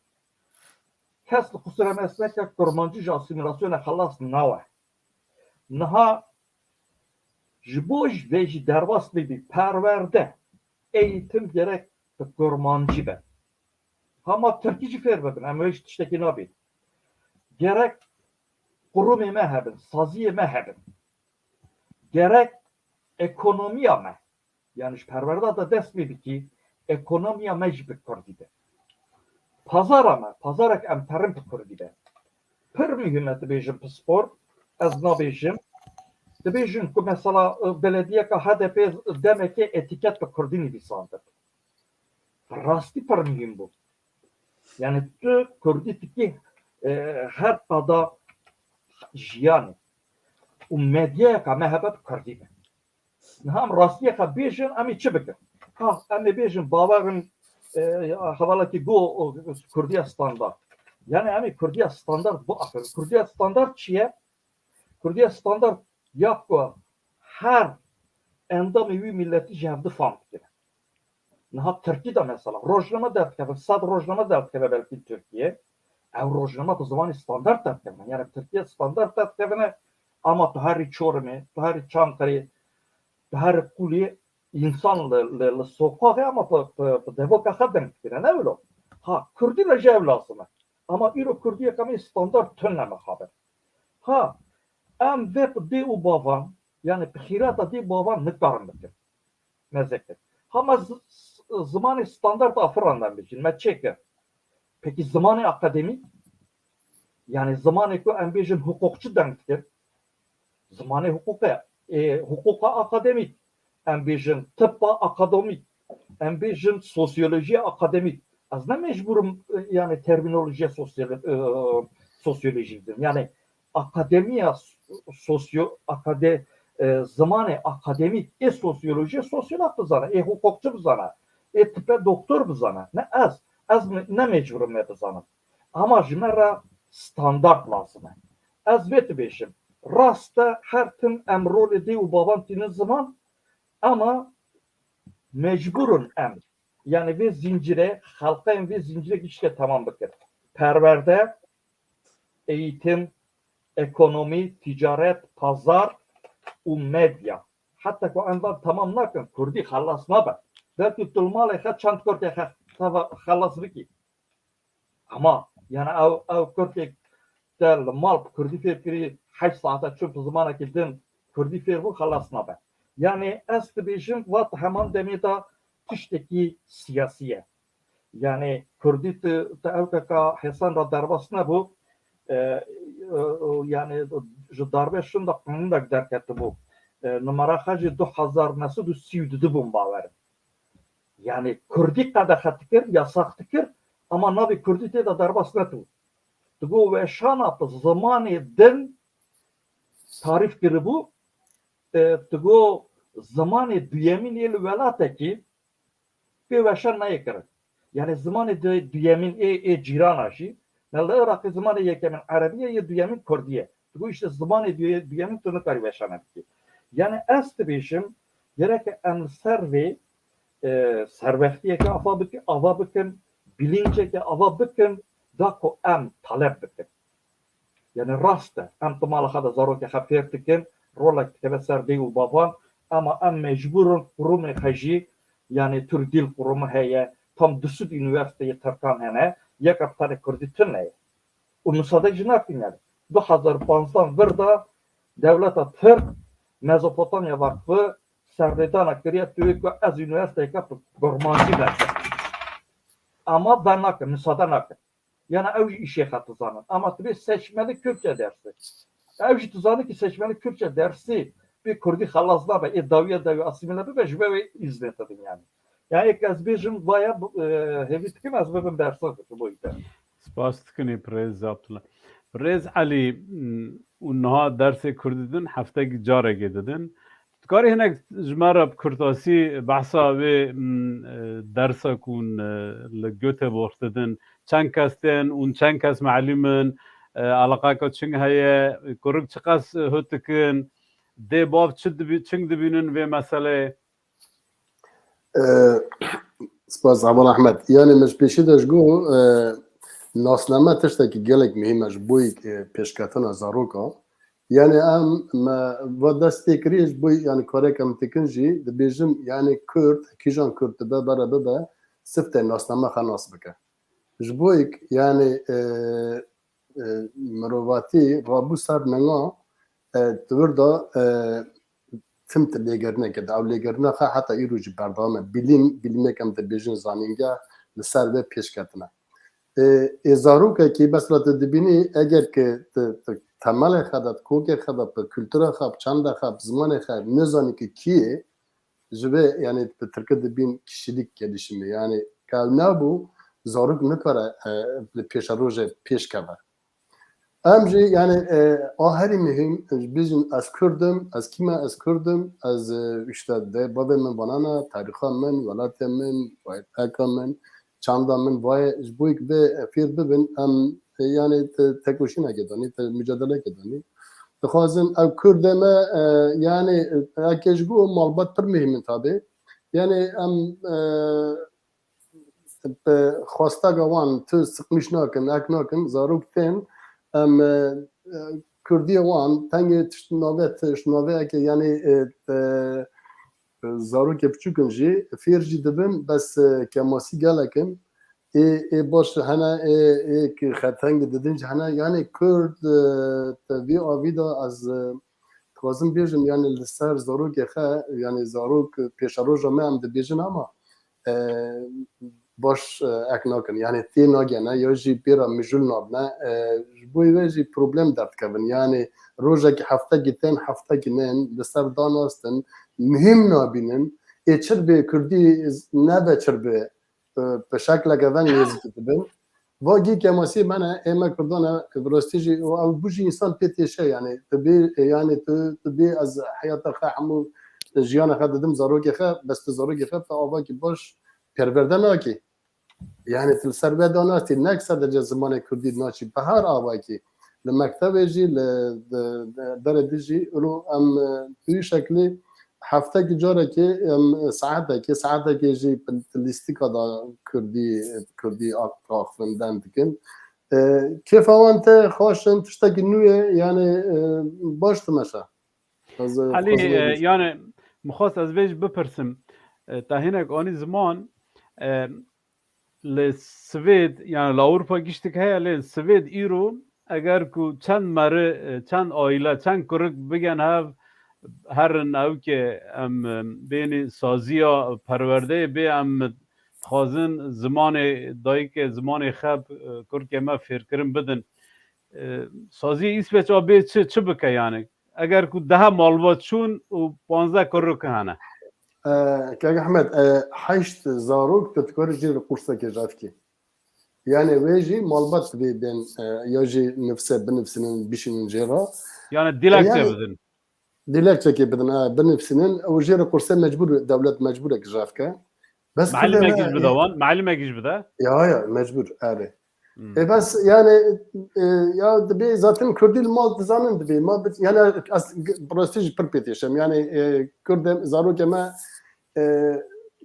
kes li qusura me neke, kurmancî ji asîmîlasyonê xelas nawe. Niha ji bo ji vê jî derbas bibî, perwerde, eğitim gerek bi kurmancî be. Hema tirkî jî fêr bibin, em wê jî tiştekî nabîn. Gerek qurumê me hebin, saziyê me hebin. Gerek ekonomiya me, yani ji perwerda de dest pê bikî, ekonomiya me jî bi kurdî be. Pazara me, pazarek em terin bi kurdî be. Pir muhîm e dibêjim pispor, ez nabêjim. Dibêjin ku mesela, e, belediyeka H D P demekê etîket bi kurdî nivîsandin. Rastî pir muhîm bû. Yani tu kurdî dikî, e, her qada jiyanê. û medyayeka me hebe bi kurdî be. Niha em rastiyeke bêjin, em ê çi bikin? Ha, em ê bêjin bawerin, e, hevalekî got, o, kurdiya standart. Yani em ê kurdiya standart biaxivin. Kurdiya standart çi ye? Kurdiya standart ya ku her endamê wî milletî ji hev difam dikire. Niha Tirkî de mesela rojname derdikeve, sed rojname derdikeve belkî Tirkiye. Ew rojname bi zimanê standart derdikevin. Yani Tirkiye standart derdikevine, ama tu herî Çorumê, tu herî Çankırê, tu herî Qulê, însan li, li, li sokaxê ama bi, bi, bi devoka xwe deng dikire, ne wilo? Ha, Kurdî re jî ev lazim e. Ama îro Kurdiyeka me standart tune mixabin. Ha, em vê bi dê û bavan, yani bi xîrata dê û bavan nikarin bikin. Mezek e. Ha me z-, z-, zimanê standart afirandin bêjin, me çêkir. Peki zimanê akademîk? Yani zimanê ku em bêjin huquqçi deng dikir. Zimanê huquqê, e, huquqa akademîk. Em bêjin tibba akademîk. Em bêjin sosyolojiya akademîk. Ez ne mecbûrim, e, yani terminolojiya sosyolo-, e, sosyolojî bidim. Yani akademiya sosyo-, akade-, e, zimanê akademîk ê sosyolojiyê sosyolog bizane, ê huquqçi bizane, ê tipe doktor bizane. Ne ez, ez me-, ne mecbûrim me bizanim. Ama ji me re standart lazim e. Ez vê dibêjim, rast e, her tim em rolê dê û bavan tînin ziman, ama mecbûr in em, yani vê zincirê, xelqeyên vê zincirê giştê temam bikin. Perwerde, eğitim, ekonomî, ticaret, pazar û medya. Heta ku em van temam nakin, kurdî xelas nabe. Belkî tu li malê xwe çend kurkê xe-, xelas bikî. Ama, yani ew, ew kurkek te li mal bi kurdî fêr kirî, heşt saete çû bi zimanekî din kurdî fêr bû, xelas nabe. Yani ez dibêjim, va di heman demê de tiştekî siyasî ye. Yani kurdî tu, tu ewkeka hêsan re derbas nebû, e, e, yani ji darbe şinda qanûnek derketibû. E, numara xwe jî du hezar neh sed û sî û du bûn bawer. Yani kurdî qedexe dikir, yasax dikir, ama navê kurdî tê de derbas netibû. Digo weşana bi zimanê din tarîf kiribû, e, digo zimanê duyemîn ê li welatekî pê weşan neyê kirin. Yani zimanê du-, duyemîn ê, ê cîrana jî, ne li Iraqê zimanê yekemîn erebî ye, yê duyemîn kurdî ye. Digo işte zimanê duye-, duyemîn tu nikarî weşane bikî. Yani ez dibêjim, gereke em li ser vê, e, serwextiyeke ava bik-, ava bikin, bilinceke ava bikin, da ku em taleb bikin. Yani rast e, em di mala xwe de zarokê xwe fêr dikin, rolek dikeve ser dê û bavan, ama em mecbûr in qurumê xwe jî, yani Türk Dil Kurumu heye, tam du sed unîversîteyê tirkan hene, yeka bi tenê kurdî tune ye. Û misade jî nakin yani. Du hezar û panzdeh vir de dewleta Tirk Mezopotamya Vakfı serlêdana kiriye, tu yê ku ez unîversîteyeke bi kurmancî dersim. Ama ben nakin, misade nakin. Yani ew jî îşê xwe dizanin. Ama tu bê seçmeli Kürtçe dersi. Ew jî dizanin ki seçmeli Kürtçe dersi bi kurdî xelas nabe. Ê dawiya dawî asîmîle bibe, ji ber wê îznê didin yani. Yani êk ez bêjim, vaya, e, hêvî dikim ez bibim bersiv ji bo îte. Spas dikin ê Birêz Abdullah. Birêz Elî, m, û niha dersê kurdî din, heftekî carekê didin. Dikarî hinek ji me re bi kurtasî behsa wê, m, e, dersa ku hûn, e, li Göteborg didin, çend kes tên û çend kes melim in, e, eleqeka çing heye, kurik çiqas hut dikin, dê bav çi dibî-, çing dibînin vê meseleyê? E, spas, Heval Ahmed. Yani min ji pêşî de ji got, e, nasname tiştekî gelek muhîm e ji bo, e, pêşketina zaroka. Yani em me va dest pê kiriye ji bo, yani karek em dikin jî dibêjim, yani Kurd, kîjan Kurd dibe bere bibe, sifte nasname xwe nas bike. Ji bo, yani, e, e, mirovatî rabû ser ninga, e, di wir de, e, tim ti lêgerîneke de. Ew lêgerîna xwe heta îro jî berdewam e. Bilîm, bilîmek em dibêjin zanîngeha li ser vê pêş ketine. E, ê zarokekî mesela tu dibînî, eger ki tu, tu temelê xwe de, tu kokê xwe de, bi kultura xwe, bi çanda xwe, bi zimanê xwe nizanî ki kî yê, ji vê, yani bi tirkî dibîn kişilik gelişimi. Yani ka ew nebû, zarok nikare, e, li pêşerojê pêş keve. Em jî, yani, e, a herî muhîm, ji bêjin ez Kurd im, ez kî me, ez Kurd im, ez, e, işte, de bavê min vanana, tarîxa min, welatê min, peka min, çanda min, vayê, ji bo yek vê fêr bibin, em, e, yani, te-, tekoşînekê danî, te-, mücadelekê danî. Dixwazin ew Kurdê me, e, yani, e, eke ji bo malbat pir muhîm in tabi. Yani, em, e, bi xwesteka wan tu siqmîş nakin, ek nakin, zarok tên, em, e, e, Kurdiye wan tengê tişt navê, tişt navê eke, yani, e, e, zarokê piçûk in jî, fêr jî dibin, bes, e, kemasî gelek in. Ê, ê baş hene, ê, ê ki xetengê didin jî hene. Yani Kurd, e, te vî avî de ez, e, dixwazim bêjim, yani li ser zarokê xe, yani zarok, e, pêşeroja me em dibêjin ama, e, baş, e, ek nakin. Yani tê nagene ya jî pê re mijûl nabine. E, ji bo wê jî problem derdikevin. Yani rojekî heftekî tên, heftekî nên, li ser danastin, muhîm nabînin. Ê çir bê Kurdî nebe çir bê, e, bi şekleke veng nêzîkî dibin. Va gî kemasî me ne, ê me Kurdan e, bi rastî jî, û ew bû jî însan pê têşe, yani, tu bê, yani, tu, tu bê ez heyata xwe hemû jiyana xwe didim zarokê xwe, bes tu zarokê xwe bi avakî baş perwerde nakî. Yani, tu li ser vê danastî, nek sadece zimanê Kurdî naçî, bi her avakî. Li mektebê jî, li, di, di, derê din jî, û em, e, tu wî şeklî heftekî carekê, em, saetekê, saetekê jî lîstika da Kurdî, Kurdî axifin, dem dikin. E, kêfa wan te xweş in, tiştekî nû ye, yani, e, baş dimeşe. Ez, e, Elî, dixwazim vê e, bîsim. Yani, min xwest ez vê jî bipirsim. E, te hinek anî ziman, e, li Swêd, yani li Ewropa giştik heye, lê Swêd îro eger ku çend meri, e, çend aîle, çend kurik bigen hev, herin ew ke em, em, bênî saziya perwerdeyê bê, em dixwazin zimanê dayikê, zimanê xwe, e, kurkê me fêrkirin bidin. E, saziyê Îsveç a bê çi, çi bike yani? Eger ku dehe malbat çûn û panzdeh kurik hene. E, Kak Ehmed, e, heşt zarok tu dikarî jê re kursekê jafkî. Yani wê jî malbat divê bên, e, ya jî nifse binifsinin, bişînin jê re. Yani dilekçe E, yani bidin. Dilekçekê bidin, e, binifsinin. Û jê re kurse mecbur, dewlet mecbur e ki jafke. Bes Kurd Melimekî e, ji bide wan, melimekî ji bide. Ya, ya, mecbur, erê. Hmm. E, bes, yani, e, ya dibê zaten Kurdî li mal dizanin dibê. Ma bi, yani, ez g-, bi rastî jî pir pê têşem. Yani, e, Kurdê, zarokê me, e,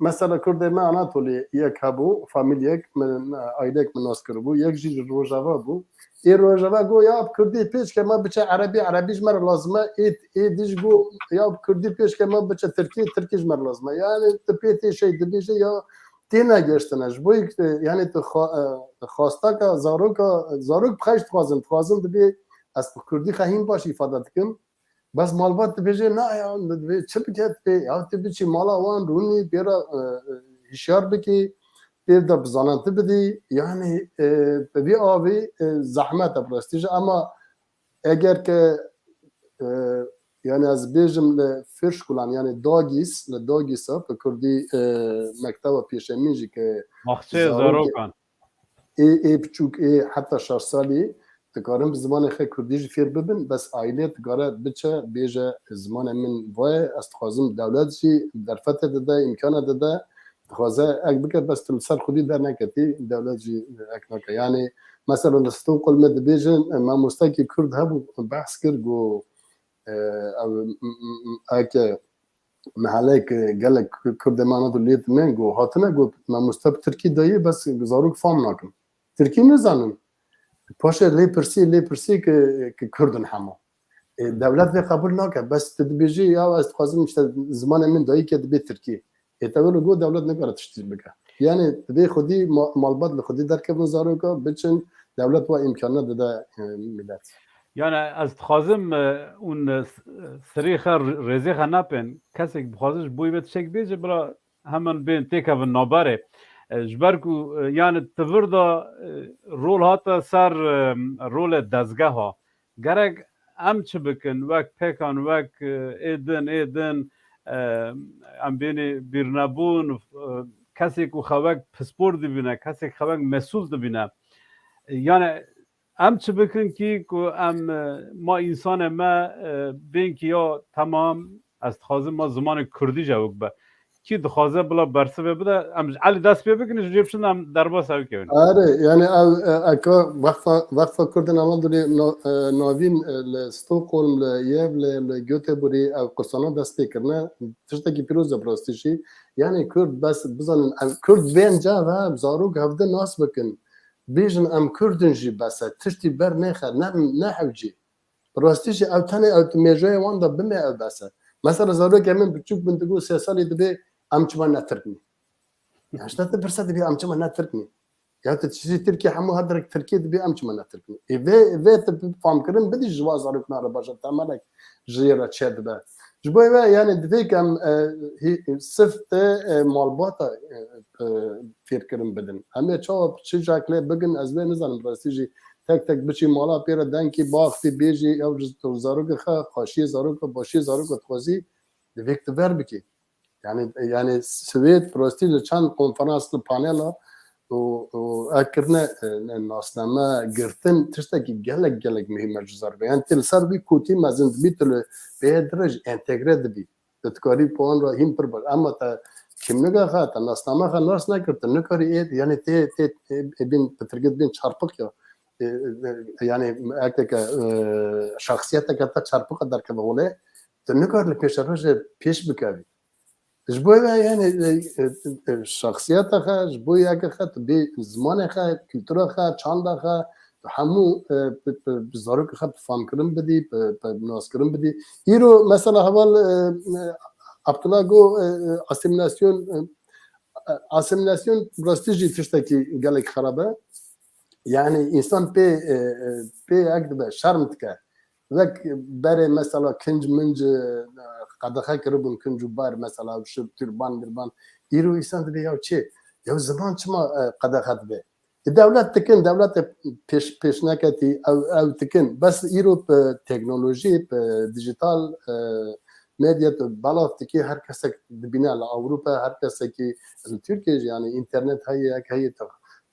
mesela Kurdê me Anatolî yek hebû, famîlyek, min, e, aîleyek min nas kiribû. Yek jî ji Rojava bû. Ê Rojava got, ya bi Kurdî pêç ke me biçe Erebî, Erebî ji me re lazim e. Ê, ê dî jî got, ya bi Kurdî pêç ke me biçe Tirkî, Tirkî ji me re lazim e. Yani, tu pê tê şey dibêje ya têne geştine. Ji bo yek, e, yani tu xwe, e, xwesteka zaroka, zarok bi xwe jî dixwazin, dixwazin dibê ez bi kurdî xwe hîn baş îfade dikim. Bes malbat dibêje, na ya, dibê çi bike, dibê, ya tu biçî mala wan rûnî, pê re, e, e, hişyar bikî, pê de bi zanentî bidî. Yani, e, bi vî avî, e, zehmet e bi rastî jî. Ama eger ke, e, yani ez bêjim li Fêrşkulan, yani Dagîs, li Dagîsa, bi kurdî, e, mekteba pêşemîn jî ke Baxçeyê zarokê zarokan. Ê, ê biçûk, ê heta şeş salî dikarin bi zimanê xwe kurdî jî fêr bibin, bes aîlê dikare biçe, bêje, zimanê min va ye, ez dixwazim, dewlet jî derfetê dide, îmkana dide, dixwaze ek bike, bes tu li ser xwedî derneketî, dewlet jî ek nake. Yani, mesela li Stockholmê dibêjin, mamostekî kurd hebû, behs kir, got, e, ew, m-, m-, m-, eke meheleyek gelek Kurdê me Anadoliyê dime, got, hatine, got, mamoste bi tirkî dayê, bes zarok fam nakin. Tirkî nizanin. Paşê lê pirsî, lê pirsî ki, ki Kurd in hema. E, dewlet vê qebûl nake. Bes tu dibêjî, ya ez dixwazim işte zimanê min dayîkê dibe tirkî. Ê te wilo got dewlet nikare tiştî bike. Yani divê xwedî ma-, malbat li xwedî derkevin zaroka, biçin, dewlet wa îmkanina dide, e, milet. Yani ez dixwazim, e, hûn, e, s-, serê xwe r-, rêzê xwe napên. Kesek bixwaze ji bo wê tiştek bêje, bila hemen bên têkevin navberê. E, ji ber ku, e, yani ti vir de, e, rol hate ser, e, rolê dezgeha. Gerek em çi bikin, wek pêkan, wek, e, ê din, ê din, e, em bênê bîrnebûn, e, kesê ku xwe wek pispor dibîne, kesê xwe wek mesûl dibîne. E, yani Em çi bikin kî ku em, e, ma însanê me, e, bên kî ya temam, ez dixwazim ma zimanê kurdî ji ew bibe. Kî dixwaze bila bersivê bide, em ji Elî dest pê bikin, ji cê biçin em derbas ew kevin. Erê, yani ev, e, eka Wexfa, Wexfa Kurdên Anadolî no-, e, Navîn, e, li Stockholm, li Yevlê, li Göteborgî ev kursana dest pê kirine. Tiştekî pîroz e bi rastî jî. Yani Kurd bes bizanin, ev Kurd bên ca ve zarok hevdin nas bikin. Bêjin em Kurd in jî bes e. Tiştî ber nêxe, ne, nehewcî. Bi rastî jî ew tenê ew mêjoyê wan de bime ew bes e. Mesela zarokê min biçûk bin digo sê salî dibê em çima ne Tirk in. Ya işte tu pirse dibê em çima ne Tirk in. Ya tu çi Tirkiye hemû her derek Tirkiye dibê em çima ne Tirk in. Ê vê, vê tu bi famkirin bidî ji wan zarokna re baş e temelek ji yê re çê dibe. Ji bo vê yani divê ku em, e, hî-, sif te, e, malbata, e, e, fêrkirin bidin. Em ê çawa çi şeklê bigin ez vê nizanim rastî jî tek tek biçî mala pê re dengkî baxtî bêjî ew ji zarokê xwe xweşiyê zaroka başiyê zaroka dixwazî divê ku tu ver bikî. Yani, yani Swêd rastî li çend konferans li panela û, û ev kirine, e, nasname girtin tiştekî gelek gelek muhîm e ji zarokê. Yani tê li ser vî kotî mezin dibî tu li pê dirêj entegre dibî. Tu dikarî bi wan re hîn pir baş. Ema te kimliga xwe, te nasname xwe nas nekir, tu nikarî ê, yani tê, tê, tê, ê bîn, pitirgit bîn çarpik ya. E, e, yani eke ke, e, şexsiyeteke te çarpik derkeve holê, tu nikarî li pêşerojê pêş bikevî. Ji bo vê yani, e, e, e, şexsiyeta xwe, ji bo yeke xwe, tu bê zimanê xwe, kultura xwe, çanda xwe, tu hemû, e, bi, bi, bi zarokê xwe bi famkirin bidî, bi, bi naskirin bidî. Îro mesela heval, e, e, Abdullah got, e, e, asîmilasyon, e, e, asîmilasyon rastî jî tiştekî gelek xerab e. Yani însan pê, e, e, pê ek dibe, şerm dike. Wek berê mesela kinc minc, e, qedexe kiribûn kinc û ber mesela şu türban mirban. Îro însan dibê ya çi? Ya ziman çima, e, qedexe dibe? E, dewlet dikin, dewlet de pêş, pêş neketî, ew, ew dikin. Bes îro bi teknolojî, bi dijital, e, medya tu belav dikî, her kesek dibîne li Ewropa, her kesekî li Tirkiye jî, yani înternet heye, ek heye tu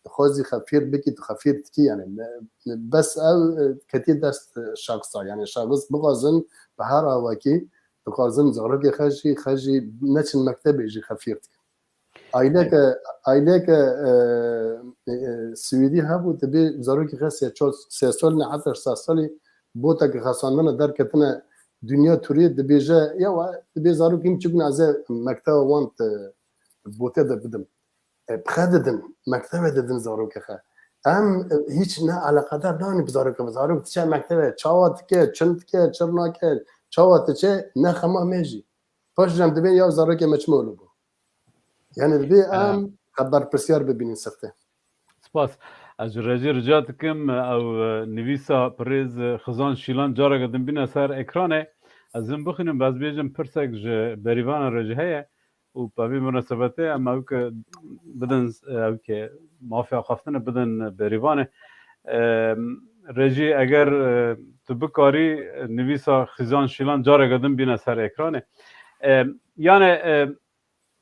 dixwazî xwe fêr bikî, tu xwe fêr dikî, yani ne, ne, bes ew, e, ketiye dest, e, şexsa, yani şexs bixwazin bi her awakî dixwazin zarokê xwe jî, xwe jî neçin mektebê jî xwe fêr dikin. Aileke, aileke, e, e, e, Swêdî hebû, dibê zarokê xwe sê çar, sê sal ne heta şeş salî boteke xesandine derketine dinya turî, dibêje, ya we, dibê zarokê min çi guna ez ê mekteba wan te bote de bidim. E, bi xwe didin, mektebe didin zarokê xwe. Em, e, hîç ne eleqedar nanî bi zarokê xwe. Zarok diçe mektebe, çawa dike, çin dike, çir nake, çawa diçe, ne xema me jî. Paş jî em dibên ya zarokê me çima wilo bû. Yani dibê em xwe berpirsiyar bibînin sifte. Spas. Ez ji Recî rica dikim, ew, e, nivîsa birêz, e, Xizan Şîlan careke din bîne ser ekranê. Ez him bixwînim, ez bêjim pirsek ji berîvana Recî heye û bi vî minasebetê em ew ke bidin, ew ke mafiya xeftine bidin berîvanê. E, Recî, eger, e, tu bikarî, nivîsa Xizan Şîlan careke din bîne ser ekranê. E, yani, e,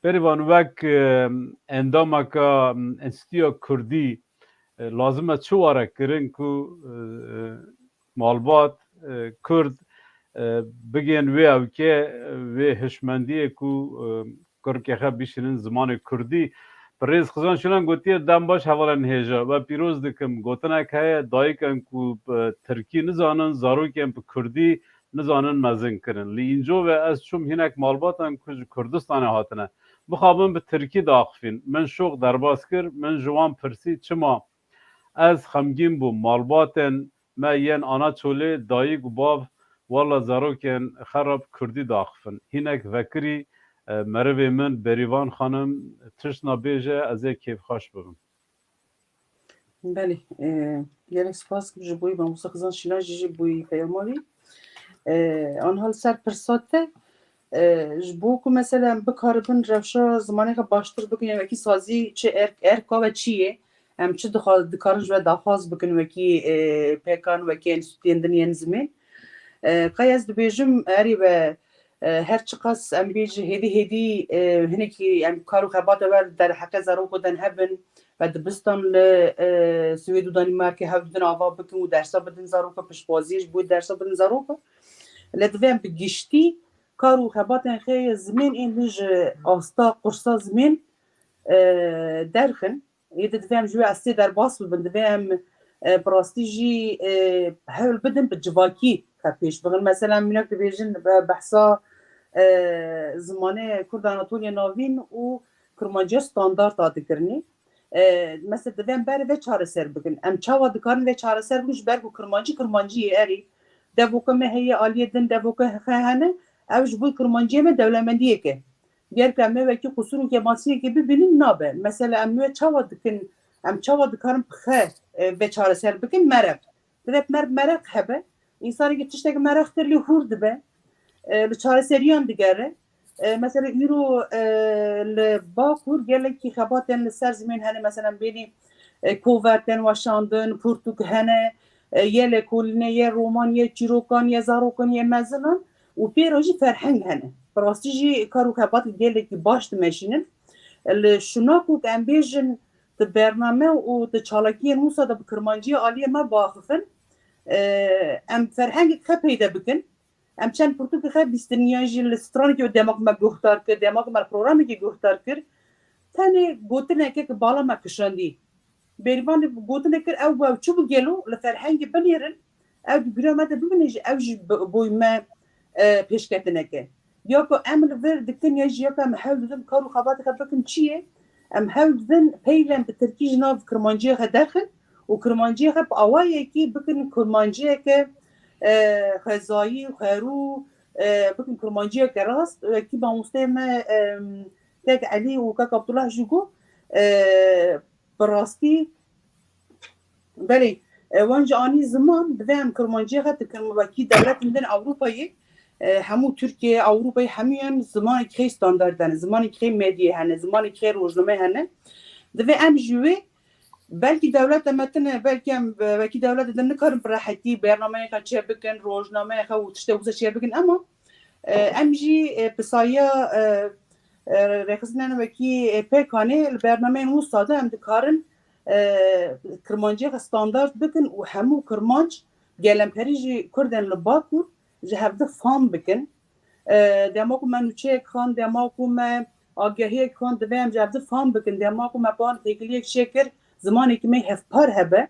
Berîvan, wek, e, endameka, em, Enstîtuya Kurdî, e, lazim e çi were kirin ku, e, malbat, e, Kurd, e, bigên wê ewkê, e, wê hişmendiyê ku, e, kurkê xwe bişînin zimanê Kurdî. Birêz Xizan Şilan gotiye, dem baş hevalên hêja, we pîroz dikim. Gotinek heye, dayikên ku bi Tirkî nizanin, zarokên bi Kurdî nizanin mezin kirin. Li înco ve ez çûm hinek malbatan ku ji Kurdistanê hatine. Mixabin bi Tirkî diaxifîn. Min şox derbas kir, min ji wan pirsî, çima? Ez xemgîn bûm. Malbatên me yên Anaçolê, dayik û bav, walla zarokên xwe re bi Kurdî diaxifin. Hinek vekirî, e, merivê min, Berîvan xanim, tişt nabêje, ez ê kêfxweş bibim. Belê, e, gelek spas ji bo wî mamoste Xizan Şîlan jî, ji bo wî peyama wî. E, anha li ser pirsa te, e, ji bo ku mesela em bikaribin rewşa zimanê xwe baştir bikin, ya wekî sazî çi erk, erka we çi ye? Em çi dixwa-, dikarin ji we daxwaz bikin wekî, e, pêkan, wekî enstîtuyên din yên zimên? E, qey ez dibêjim, erê we, e, her çiqas em bêjin hêdî hêdî, e, hinekî em kar û xebata we li derheqê zarok û den hebin, Me dibistan li, e, Swêd û Danîmarkê hewl didin ava bikin û dersa bidin zaroka, piştbaziyê ji bo dersa bidin zaroka. Lê divê em bi giştî kar û xebatên xwe yê zimên ên li ji asta qursa zimên, e, derxin. Ê di divê em ji wê astê derbas bibin, divê em, e, bi rastî jî, e, hewl bidin bi civakî xwe pêş bixin. Mesela em mînak dibêjin be-, behsa, e, zimanê Kurd Anatoliya Navîn û Kurmanciya standard a dikirinê. E, mesela divê em berê vê çareser bikin. Em çawa dikarin vê çareser bikin ji ber ku Kurmancî, Kurmancî yê erê. Devoka me heye aliyê din, devoka xwe hene, ew ji bo Kurmanciyê me dewlemendiyeke. Ger ku em ê wekî qusûr û kêmasiyekê bibînin nabe. Mesela em wê çawa dikin, em çawa dikarin bi xwe, e, vê çareser bikin, mereq. Divê mer-, mereq hebe. Însanekî tiştek mereq kir lê hûr dibe. E, li çareseriyan digere. E, mesela îro, e, li Bakur gelekî xebatên li ser zimên hene, mesela bênî, e, kovert tên weşandin, pirtûk hene, e, yê lêkolînê, yê roman, yê çîrokan, yê zarokan, yê mezinan û pê re jî ferheng hene. Bi rastî jî kar û xebat gelekî baş dimeşînin. Li şuna ku em bêjin di bername û di çalakiyên wisa de bi Kirmanciyê aliyê me biaxifin, e, em ferhengek xwe peyde bikin. Em çend pirtûkê xwe bîstin yan jî li stranek û dema ku me guhdar kir, dema ku me li programekê guhdar kir, tenê gotineke ki bala me kişandî. Bêrîvan gotinek kir, ew, ew çi bû gelo li ferhengê binêrin, ew di bîra me de bibîne jî, ew jî bi-, boy me, e, pêşketineke. Ya ku em li vir dikin ya jî ya ku em hewl didin kar û xebatê xwe bikin çi ye? Em hewl didin peylen bi tirkî ji nav kirmanciyê xwe derxin û kirmanciyê xwe bi awayekî bikin kirmanciyeke, e, xwezayî, xwerû, e, bikin kirmanciyeke rast. Wekî mamosteyê me, e, kek Elî û kek Abdullah jî got, e, bi rastî, belê, e, wan jî anî ziman, divê em kirmanciyê xwe dikin wekî dewletên din Ewropayê, e, hemû Tirkiye, Ewropayê hemûyan zimanekî xê standard hene, zimanekî xê medyê hene, zimanekî xê rojnameyê hene. Divê em ji wê, belkî dewleta me tune, belkî em, e, wekî dewleta din nikarin bi rehetî bernameyê xwe çêbikin, rojnameyê xwe û tiştê wisa çêbikin, ema, e, em jî, e, pisaya, e, e, rêxistinên wekî, e, P K K'ê li bernameyên wisa de em dikarin, e, kirmanciyê xwe standard bikin û hemû kirmanc, gelemperî jî kurdên li Bakur ji hevdi fam bikin. E, dema ku me nûçeyek xwend, dema ku me agahiyek xwend, divê em ji hevdi fam bikin. Dema ku me bi wan têkiliyek çêkir, zimanekî me hevpar hebe.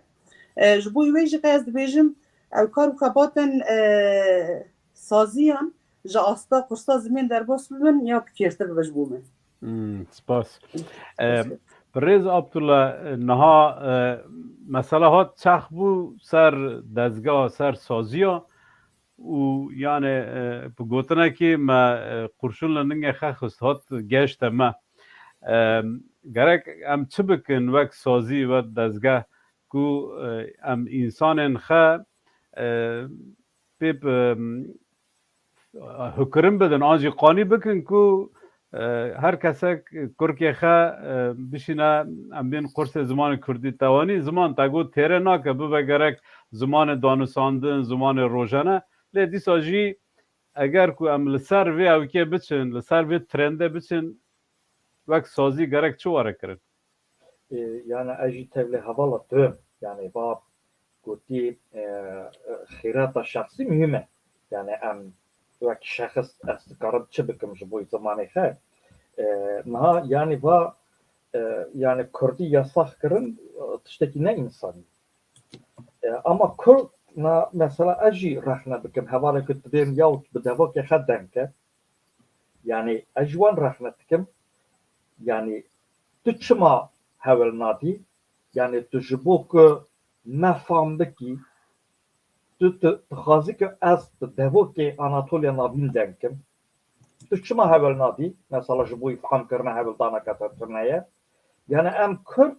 E, ji bo wê jî qey ez dibêjim, ew kar û xebatên, e, saziyan ji asta qursa zimên derbas bibin ya ku kêrtir bibe ji bo me. Hmm, spas. E, Birêz Abdullah, e, niha, e, mesela hat çax bû ser dezgeha, ser saziya û yani, e, bi gotinekî me, e, qurşun li ningê xwe xist hat geşte me. E, gerek em çi bikin wek sazî, wek dezgeh ku, e, em însanên xwe, e, pê bi, e, hukirin bidin, an jî qanî bikin ku, e, her kesek kurkê xwe, e, bişîne, em bên qursê zimanê kurdî tewanî, ziman te got têre nake, bibe gerek zimanê danûsandin, zimanê rojane. Lê dîsa jî eger ku em li ser vê ewkê biçin, li ser vê trendê biçin, wek sazî gerek çi were kirin? E, yani ez jî tevlê hevala tu, yani va gotî, e, xîrata şexsî muhîm e. Yani em wek şexs ez dikarim çi bikim ji bo zimanê xwe. E, niha yani va, e, yani kurdî yasax kirin, e, tiştekî ne însanî. E, ama kurd na mesela ez jî rexne bikim, hevalê ku dibêm ya bi devokê xwe deng ke. Yani ez ji wan rexne dikim. Yani tu çima hewil nadî? Yani tu ji bo ku me fam bikî, tu, tu dixwazî ku ez bi devokê Anatoliya Navîn deng kim. Tu çima hewil nadî? Mesela ji bo îfhamkirina hewildaneke te tune ye. Yani em kurd,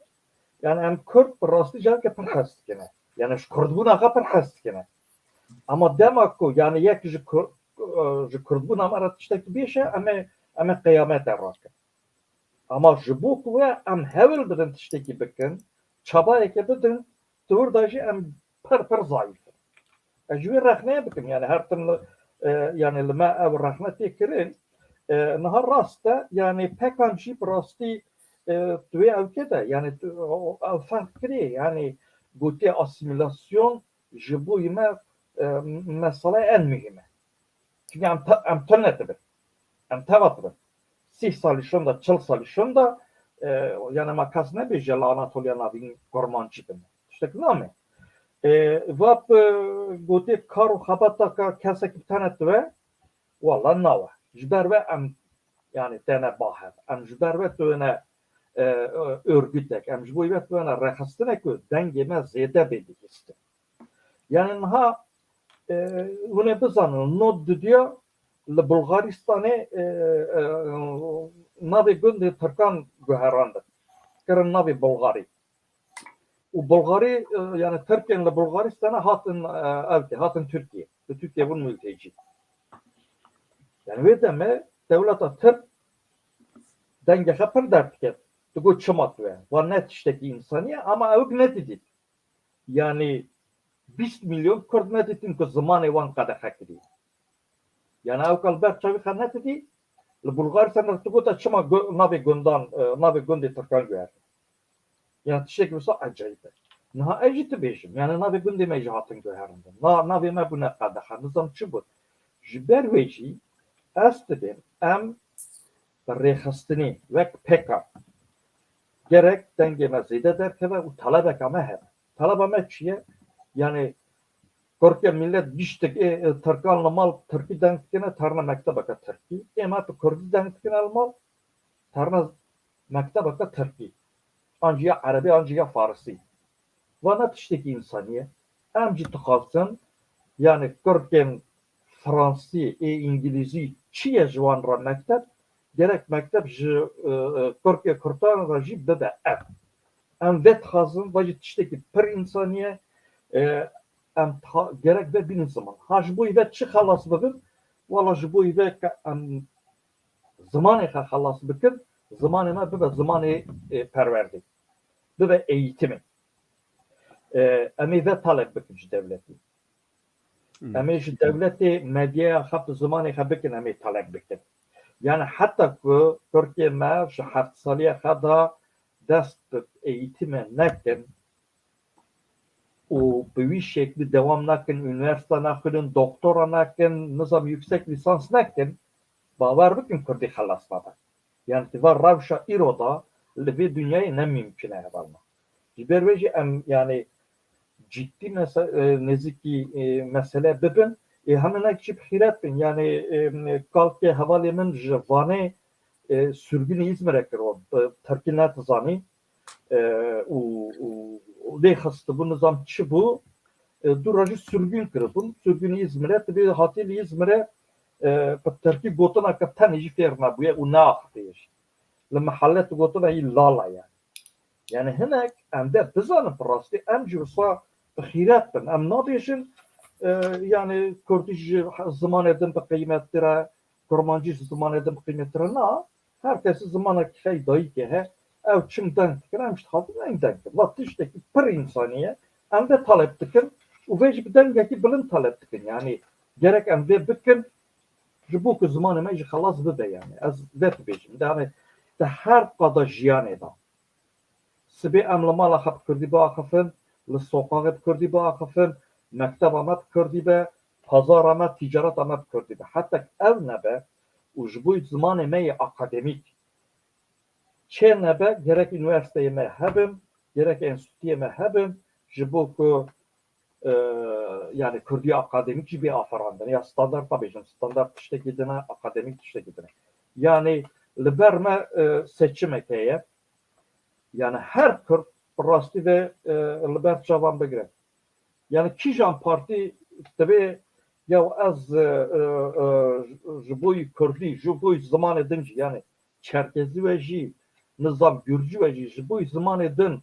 yani em kurd bi rastî careke pir hez dikine. Yani ji kurdbûna xwe pir hez dikine. Ama dema ku yani yek ji kur-, ji kurdbûna me re tiştekî bêje, em ê, em ê qiyamete rakin. Ama ji bo ku we em hewil bidin tiştekî bikin, çabayeke bidin, di wir de jî em pir pir zayîf in. Ez ji wê rexneyê bikim, yani her tim li, e, yani li me ev rexne tê kirin. E, niha rast e, yani P K K'an jî bi rastî, e, tu wê ewkê de, yani tu, o, ew ferq kirê, yani gotiye asîmîlasyon ji bo me, e, mesele en muhîm e. Çünkü em, te, em tune dibin. Em teva dibin. Sîh salî şonda, çil salî şonda, e, yani ma kes nebêje li Anatoliya Navîn kurmancî bin. Tiştek name. E, va bi gotê kar û xebata ka kesekî bi tene dibe, wala nawe. Ji ber ve em, yani tene bahev. Em ji ber ve tune, e, e, örgütek. Em ji bo ve tune rêxistinek ku dengê me zêde bê bihîstin. Yani niha, e, hûn ê bizanin, nod didiya li Bulgaristanê, e, e, navê gundê Tirkan guherandin. Kirin navê Bulgarî. Û Bulgarî, e, yani Tirkên li Bulgaristana hatin, e, evkê, hatin Tirkiye. Li Tirkiye bûn mülteci. Yani wê demê dewleta Tirk dengê xwe pir derdiket. Tu got çima tu ye? Van ne tiştekî însanî ye, ama ew nedidît. Yani bîst milyon Kurd nedîtin ku zimanê wan qedexe kirî. Yani ew kal ber çavî xwe nedidî, li Bulgaristan re tu gota çima gu-, navê gundan, e, navê gundê Tirkan guhertin. Yani tiştekî wisa ecayîb e. Niha ez jî tu bêjim, yani navê gundê me jî hatin guherandin. Na, navê me bûne qedexe, nizam çi bû? Ji ber wê jî ez dibêm em bi rêxistinê wek P K K gerek dengê me zêde derkeve û talebeka me hebe. Taleba me çi ye? Yani kurke millet giştik, e, e, Tirkan li mal Tirkî deng dikine, terine mektebeke Tirkî. Ê me bi Kurdî deng dikine li mal, terine mektebeke Tirkî. An jî ya Erebî, an jî ya Farisî. Va ne tiştekî însanî ye. Em jî dixwazin, yani kurkên Fransî, ê Îngilîzî çi ye ji wan re mekteb, gerek mekteb ji, e, e, kurkê Kurdan re jî bibe ev. Em vê dixwazin, va jî tiştekî pir însanî ye. E, em ta-, gerek vê bînin ziman. Ha ji bo vê çi xelas bibin? Wala ji bo vê ke em zimanê xwe xelas bikin, zimanê me bibe zimanê, e, perwerdê. Bibe eğitimê. E, em ê ve talep bikin ji dewletê. Hmm. Em ê ji dewletê medyaya xwe bi zimanê xwe bikin, em ê talep bikin. Yani heta ku kurkê me ji heft saliya xwe de dest bi eğitime nekin û bi wî şeklî dewam nakin, unîversîte naxwînin, doktora nakin, nizam yüksek lisans nekin, bawer bikin Kurdî xelas nabe. Yani di va rewşa îro de li vê dinyayê ne mimkun e hevalna. Ji ber wê jî em yani cidî mese-, e, nêzîkî, e, mesele bibin. Ê heminek jî bi xîret bin. Yani, e, kalkê hevalê min ji Vanê, e, sürgünî Îzmirê kir, bi Tirkî nedizanî. E, û, û, û lê xistibû, nizam çi bû, e, du rojî sürgün kiribûn. Sürgünî Îzmirê, tibê hatî li Îzmirê, e, bi Tirkî gotineke tenê jî fêr nebûye û neaxifiye jî. Li mehelle tu gotina yî lala ye. Yani hinek em de bizanin bi rastî, em jî wisa bi xîret bin. Em nabêjin, e, yani Kurdî ji zimanê din bi qîmettir e, Kurmancî ji zimanê din bi qîmettir e. Na, her kesî zimanek xey dayikê he. Ew çim deng dikir, em ji dixwazin em deng dikin. Va tiştekî pir însanî ye. Em vê talep dikin û vê jî bi dengekî bilind talep dikin. Yani gerek em vê bikin, ji bo ku zimanê me jî xelas bibe yani. Ez vê dibêjim. De, yani, di her qada jiyanê de. Sibê em li mala xwe bi Kurdî biaxifin, li soqaxê bi Kurdî biaxifin, mekteba me bi Kurdî be, pazara me, tîcareta me bi Kurdî be. Heta ev nebe û ji bo zimanê me yê akademîk çê nebe, gerek unîversîteyê me hebin, gerek enstîtuyê me hebin, ji bo ku, e, yani Kurdî akademîk jî bê aferandin. Ya standarta bêjin, standart tiştekî din e, akademîk tiştekî din e. Yani li ber me, e, seçimek heye. Yani her Kurd bi rastî ve, e, li ber çavan bigire. Yani kîjan partî divê ya ez, e, e, e, ji bo Kurdî, ji bo zimanê din jî, yani Çerkezî we jî, nizam Gurcî we jî, ji bo zimanê din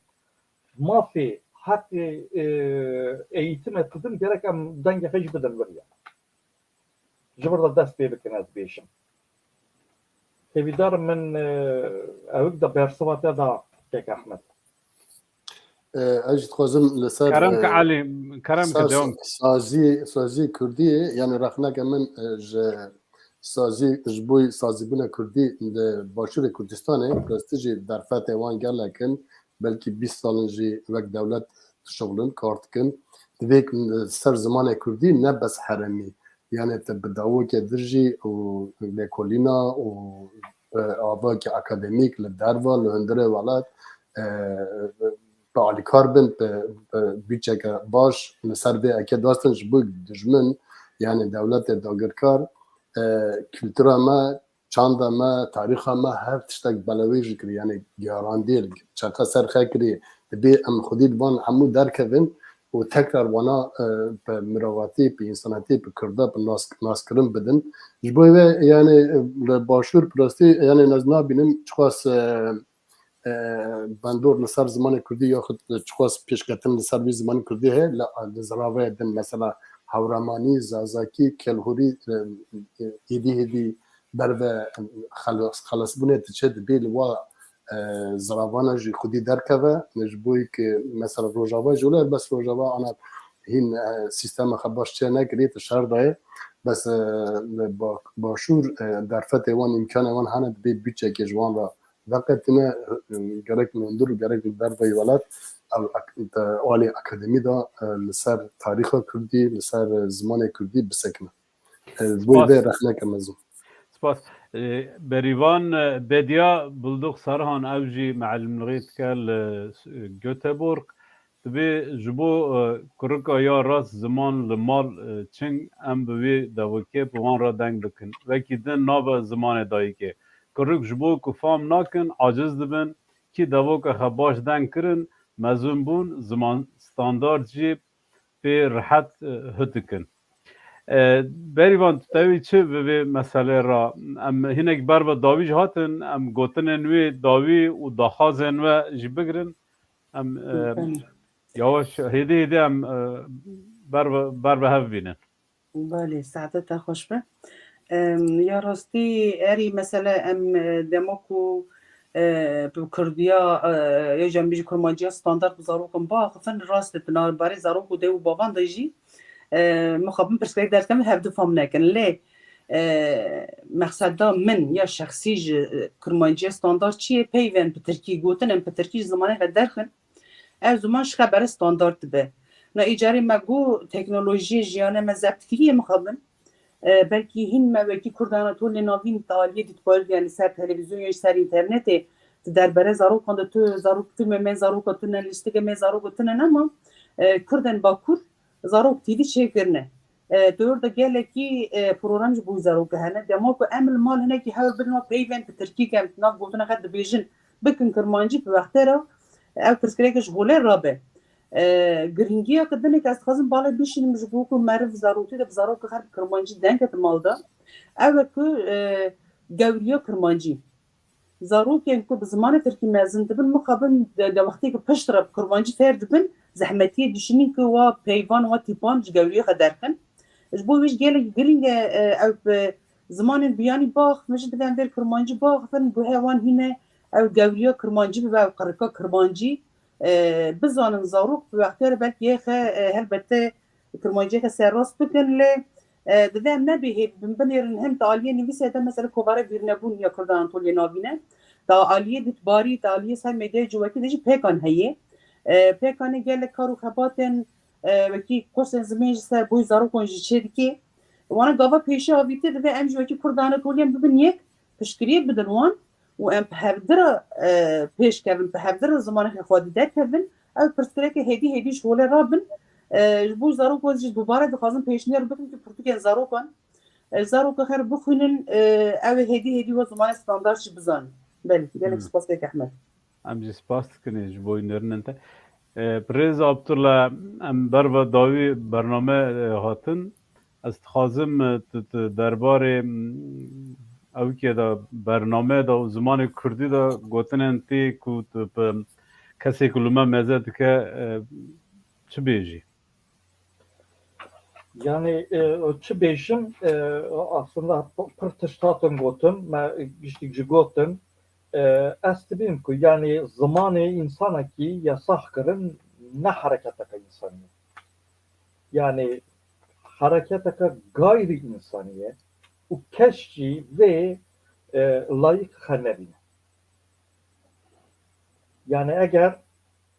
mafê, heqê, e, eğitime didin, gerek em dengê xwe jî bidin vir ya. Ji vir de dest pê bikin, ez bêjim. Hêvîdar im min, e, ewik de bersiva te da, kek Ehmed. E, ez jî dixwazim li ser, Kerem ki e, Elî, kerem ki sa-, dewam. Sazî, sazî Kurdî, yani rexneke min, e, ji sazî, ji bo sazîbûna kurdî li Başûrê Kurdistanê, prestijî derfetê wan gelek in, belkî bîst sal in jî wek dewlet dişuxulin, kar dikin. Divê ku li ser zimanê kurdî ne bes herêmî, yanê te bi dawokê dir jî û lêkolîna û bi avakê akademîk li derve, li hundirê welat, e, bi alîkar bin, bi, bi bûçeke baş li ser vê eke dastin ji bo dijmin, yanê dewletê dagirkar, e, kultura me, çanda me, tarîxa me her tiştek belewê jî kirî, yanê giyarandiye, çeqa ser xe kirî, dibê em xwedî li van hemû derkevin û tekrar wana, e, bi mirovatî, bi însanetî, bi kurda, bi nas-, naskirin bidin. Ji bo vê, yanê, e, li Başûr bi rastî, yanê ez nabînim çiqas, e, e, bandor li ser zimanê kurdî yaxud çiqas pêşketin li ser vî zimanê kurdî heye, li, li ziraveyê din, mesela Hewramanî, Zazakî, Kelhûrî, e, e, êdî hêdî berve xelas-, xelasbûnê diçe, dibê li wa, e, ziravana jî xwedî derkeve. Ji bo ku mesela Rojava jî wele bes Rojava ana hîn, e, sîstema xwe baş çê nekirî, tu şer dayê. Bes, e, ba-, Başûr, e, derfetê wan, îmkanê wan hene, dibê bûçekê ji wan re veqetine, e, gerek li hundir û gerek li derveyî welat, ew ak-, te alî akademî de, e, li ser tarîxa kurdî, li ser, e, zimanê kurdî bisekine. E, bo Spas. Vê rexneke mezin. Spas. E, Berîvan, e, Bediya Bulduq Serhan, ew jî meelimlixî dike li, e, Göteborg. Dibê ji bo, e, kurika ya rast ziman li mal, e, çing, em bi wê devokê bi wan re deng bikin. Wekî din nabe zimanê dayikê. Kurik ji bo ku fam nakin, aciz dibin, kî devoka xwe baş deng kirin, mezin bûn, ziman standard jî pê rihet, e, hut dikin. E, Berîvan, tu tewî çi bi vê meselê re? Em hinek ber bi dawî jî hatin, em gotinên wê dawî û daxwazên we jî bigirin. Em, e, Belê. Yawaş, hêdî hêdî em, e, ber bi, ber bi hev bînin. Belê, saete te xweş be. Em, ya rastî, erî mesele em, e, dema ku, e, bi kurdiya, e, ya jî em bijî kurmanciya standard bi zarokan biaxifin, rast e, di navberê zarok û dê û bavan de jî, e, mixabin pirsgirêk derdikim, hevdu fam nekin. Lê, e, mexseda min ya şexsî ji, e, kurmanciya standard çi ye? Peyvên bi tirkî gotin, em bi tirkî ji zimanê xwe derxin. Ev ziman ji xebere standard dibe. Na îcarê me got teknolojiyê jiyanê me zebt kiriye mixabin. E, belkî hîn me wekî Kurd Anatolya Navîn di aliyê dîtbarî, yanî ser televîzyon ya jî ser înternetê, di derbere zarokan de tu zarok, filmê me zaroka tune, lîstikê me zaroka tune nema, e, Kurdên Bakur Zarok T V çêkirine. E, di wir de gelekî, e, program ji bo zaroka hene. Dema ku em li mal hinekî hewl bidin û peyvên bi tirkî kem nav gotina xwe dibêjin, bikin kirmancî bi wextê re ew pirsgirêk ji holê rabe. E, giringiya ki dinek ez dixwazim balê bişînim ji bo ku meriv zarokî de bi zaroka xwe bi kirmancî deng ke di mal de. Ew e ku, e, gewriya kirmancî. Zarokên ku bi zimanê tirkî mezin dibin, mixabin de, de wextê ku pişt re bi kurmancî fêr dibin, zehmetiyê dişinîn ku wa peyvan, wa tîpan ji gewriyê xwe derxin. Ji bo wî jî gelek giring e, e, ew bi zimanên biyanî biaxifin, jî divê em vêr kurmancî biaxifin, guhê wan hîne ew gewriya kurmancî bibe, ew qirika kurmancî, e, bizanin zarok bi wextê re belkî yê xe, e, helbete kurmanciyeke serrast bikin, lê, e, divê em nebihêvin, binêrin hem di aliyê nivîsê de, mesela kovara bîrnebûn ya Kurda Anatolya Navîn e, di aliyê dîtbarî, di aliyê ser medyayê civakî de jî pêkan heye. E, pêkanê gelek kar û xebatên, e, wekî kursên zimên ji ser boy zarokan jî çêdike. Wana gava pêşî avîtî divê em jî wekî Kurda Anatolya bibin yek, piştgiriyê bidin wan û em bi hevdi re, e, pêş kevin, bi hevdi re zimanê xwe xwedî derkevin, ew pirsgirêkê hêdî hêdî ji holê rabin. E, ji bo zarok ez jî dubare dixwazim pêşniyar bikim ku pirtûkên zarokan, e, zaroka xwe re bixwînin, e, ew ê hêdî hêdî we zimanê standard jî bizanin. Belê, gelek Hmm. spas kek Ehmed. Em jî spas dikin ji bo nêrînên te. E, Birêz Abdullah, em ber ve dawî bername, e, hatin. Ez dixwazim, e, tu, tu derbarê, mm, ewkê de, bername de û zimanê kurdî de gotinên tê ku tu bi kesê ku li me meze dike, e, çi bêjî? Yani, e, çi bêjim, e, aslında pir tişt hatin gotin, me giştik jî gotin. E, ez dibînim ku, yani, zimanê însanekî yasax kirin ne hereketeke însanî ye. Yani, hereketeke gayrî însanî ye. û kes jî vê e, layîq xe nebîne. Yani eger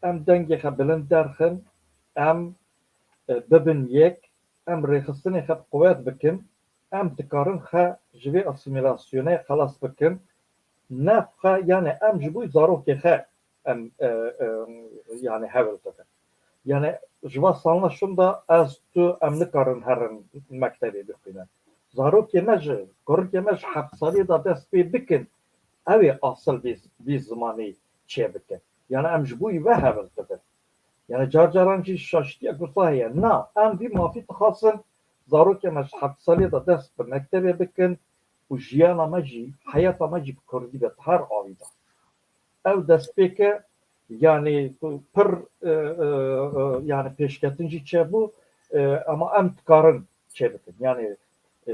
em dengê xe bilind derxin, em e, bibin yek, em rêxistinê xe bi quwet bikin, em dikarin xe ji vê asîmîlasyonê xelas bikin. Nef xe, yani em ji bo zarokê xe em e, e, yani hewil dibin. Yani ji va salna şunda ez tu em nikarin herin mektebê bixwînin. Zarokê me ji, kurikê me ji heft saliyê de dest pê bikin, ew ê asil vî, vî zimanî çêbikin. Yani em ji bo wî ve hewil dibin. Yani car caran jî şaştiya gusa heye. Na, em vî mafî dixwazin zarokê me ji heft saliyê de dest bi mektebê bikin û jiyana me jî, heyata me jî bi kurdî be di her awî de. Ew destpêke, yani pir e, e, e, yani pêşketin jî çêbû, e, ama em dikarin çêbikin. Yani e,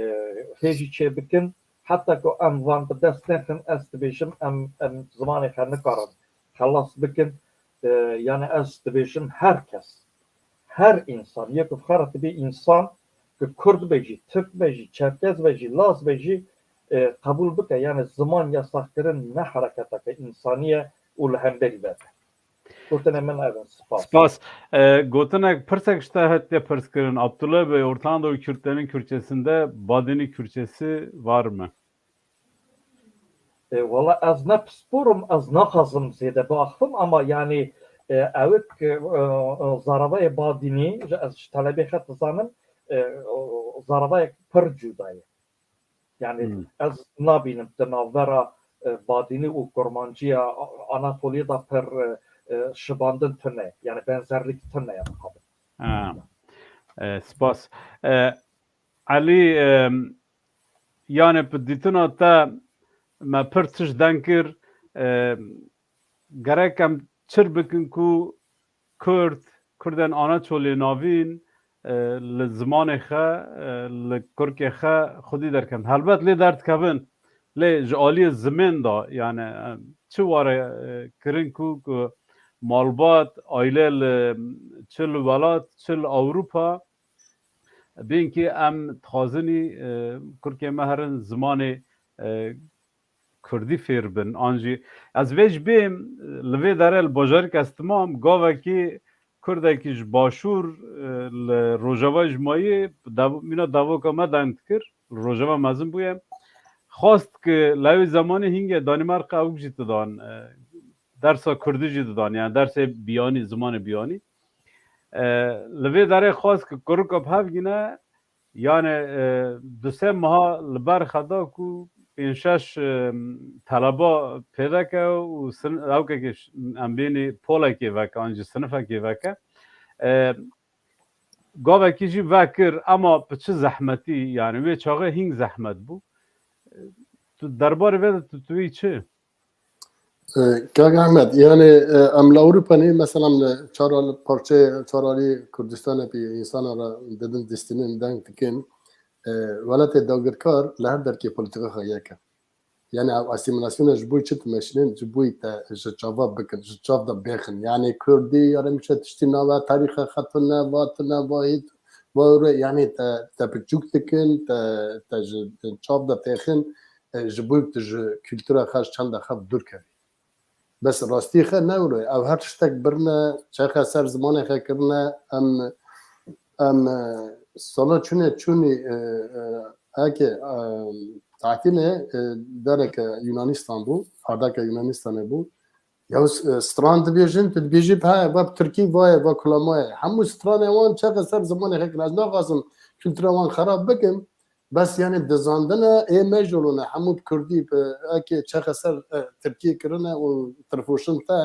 hê jî çêbikin, heta ku em van bi dest nexin, ez dibêjim em, em zimanê xwe nikarin xelas bikin. E, yani ez dibêjim her kes, her însan, yek bi xwe re dibê însan, ku kurd be jî, tirk be jî, çerkez be jî, laz be jî, e, qebûl bike. Yani ziman yasaqkirin ne hereketeke însanî ye û li hemberî ve be. Gotinên min ev in. Spas. Spas. E, gotinek, pirsek ji te hatiye pirs kirin. Abdullah Bey, Orta Anadolu Kürtlerinin Kürtçesinde Badini Kürtçesi var mı? E, wala ez ne pisporim, ez naxwazim zêde biaxivim, ama yani e, ewik e, e, zaravayê Badinî, ji, ez ji telebê xe dizanim, e, o, zaravayek pir cuda ye. Yani Hmm. ez nabînim di navbera e, Badinî û Kurmanciya A-, Anatoliyê de pir e, e, şibandin tune, yani benzerlik tune ya mixabin. Ha. E, spas. E, Elî, e, yani bi dîtina te me pir tişt deng kir, e, gerek em çir bikin ku Kurd, Kurdên Anaçolê Navîn, e, li zimanê xe, e, li kurkê xe xwedî derkevin. Helbet lê derdikevin, lê ji aliyê zimên de, yani, e, çi ware, e, kirin ku, ku malbat, aile li, çi li welat, çi li Ewropa, bênkî em dixwazinî, e, kurkê me herin zimanê, e, kurdî fêr bin. An jî ez vê ji bêm, li vê derê li bajarî ke ez dimam, gavekî kurdekî ji başûr, e, li rojava ji mayî, dev-, mîna devoka me deng dikir, li rojava mezin bûye. Xwest ki li wê zemanê hîngê Danîmarka ewk jî didan, e, dersa kurdî jî didan, yani dersê biyanî, zimanê biyanî. E, li vê derê xwest ki kurika bi hev gîne, yani, e, du sê meha li ber xwe da ku pênc şeş, e, teleba pêveke û sin-, ewkekê ş-, em bênî polekê veke, an jî sinifekê veke. E, gavekî jî vekir, ema bi çi zehmetî, yani wê çaxê hîng zehmet bû. Tu derbarê vê de tu, tu wî çi? E, Kak Ehmed, yani, e, em li Ewropa ne, mesela em li çar al-, parçeyê çar alî Kurdistanê pê însana re didin destînin deng dikin. E, welatê dagirkar li her derkê polîtîka xwe yek e. Yani ew asîmîlasyona ji bo çi dimeşînin, ji bo te ji çava bikin, ji çav de bêxin. Yani Kurdî, ya remişe tiştî nave, tarîxa xwe tune, va tune, va hît, va re, yani te, te piçûk dikin, te, te ji çav de têxin, e, ji bo tu ji kultura xwe, ji çanda xwe dûr kevî. Bes rastî xe ne wilo ye. Ew her tiştek birine, çexe ser zimanê xe kirine, em, em, e, sala çûnê çûnî, e, e, eke, e, tatîlê, e, dereke Yunanistan bû, ardeke Yunanistanê bû. Ya s-, e, stran dibêjin, tu dibêjî, he, va bi tirkî va ye, va kulama ye. Hemû stranê wan çexe ser zimanê xe kirine. Ez naxwazim kultura wan xerab bikim. Bes yani dizandine ê me jolone hemû bi kurdî bi eke çexe ser, e, tirkî kirine û tirfoşin te,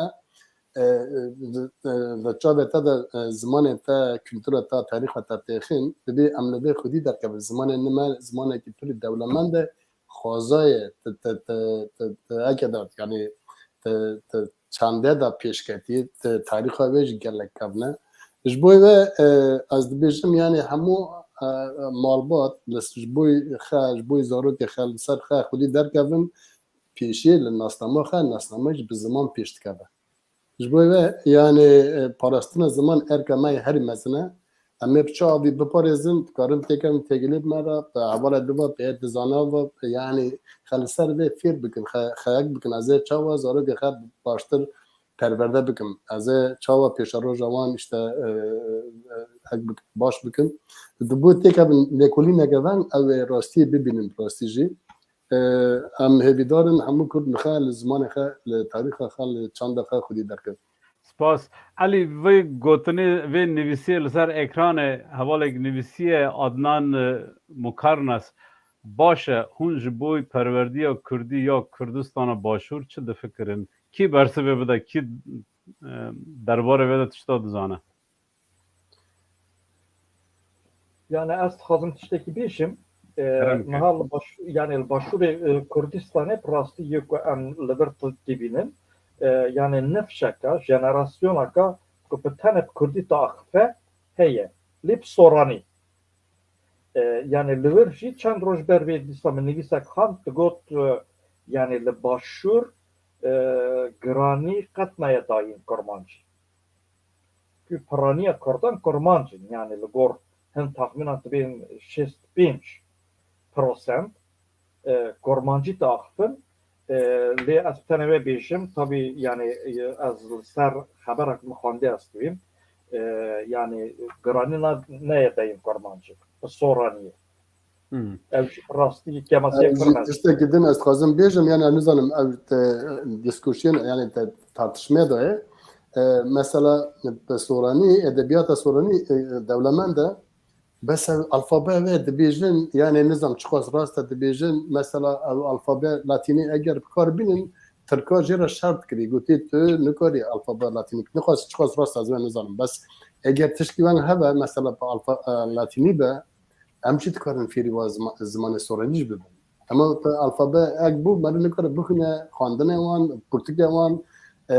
e, e, di, e, di çavê te de, e, zimanê te, kultura te, tarîxa te têxin, dibê em li vê xwedî derkevin. Zimanê nime, zimanekî pirî dewlemend e, xwezayê te, te, te, te, te eke de, yani te, te çandê de pêşketî, te tarîxa wê jî gelek kevn e. Ji bo vê, e, ez dibêjim, yani hemû, e, malbat li, ji bo xe, ji bo zarokê xe, li ser xe xwedî derkevin, pêşiyê li nasnama xe, nasname jî bi ziman pêş dikeve. Ji bo vê, yani, e, parastina ziman erka me yê herî mezin e. Em ê bi çi avî biparêzin, dikarin têkevin têgilî bi me re, bi hevala du ve, bi hêt dizana ve, yanî xe li ser vê fêr bikin, xe, xeyek bikin. Ez ê çawa zarokê xe baştir perwerde bikim. Ez ê çawa pêşeroja wan işte, e, e, hek bik-, baş bikim. Di bo têkevin lêkolîneke ven, ew ê rastiyê bibînin bi rastî jî. E, em hêvîdar in hemû Kurd li xe, li zimanê xe, li tarîxa xe, li çanda xe xwedî derkevin. Spas. Elî, vê gotinê, vê nivîsiyê li ser ekranê hevalek nivîsiye, Adnan, e, Mukarnas. Baş e, hûn ji bo perwerdiya Kurdî ya Kurdistana Başûr çi difikirin? Kî bersivê bide, kî, e, derbarê vê de tişta dizane? Yani ez dixwazim tiştekî bêjim. E, Kerem ke. Niha li baş-, yani li Başûrê, e, Kurdistanê bi rastî yê ku em li vir di-, dibînin. E, yani nifşeke, jenerasyoneke ku bi tenê bi Kurdî diaxife heye. Lê bi soranî. E, yani li vir jî çend roj ber vê dîsa min nivîsek xwend, digot, e, yani li Başûr, e, giranî qet neye dayîn kurmancî. Ku piraniya Kurdan kurmanc in, yani li gor hin taxmînan dibên şêst pênc prosent, e, kurmancî diaxifin. E, lê ez tenê wê bêjim, tabî, yani, e, ez li ser xeberek min xwendê ez dibîm. E, yani, giranî ne, neye deyîn kurmancî, bi soranî ye. Hmm. Ew jî rastî kemasiya Ew jî pir ne. Tiştekî din ez dixwazim bêjim, yani, ez nizanim ew te, diskusyon, yani, te, tartışmaya da ye. E, mesela, bi soranî, edebiyata soranî, e, dewlemend e. Bes ev alfabe ve dibêjin, yani nizam çiqas rast e dibêjin, mesela ev alfabe latînî eger bi kar bînin, Tirka jê re şer dikirî, gotî tu nikarî alfabe latînî, nixwaz çiqas rast ez wê nizanim. Bes eger tişkî wen hebe, mesela bi alfa-, e, latînî be, em jî dikarin fêrî wa zima-, zimanê soranî jî bibin. Hema te alfabe ek bû, meriv nikare bixwîne, xwendinê wan, pirtûkê wan. E,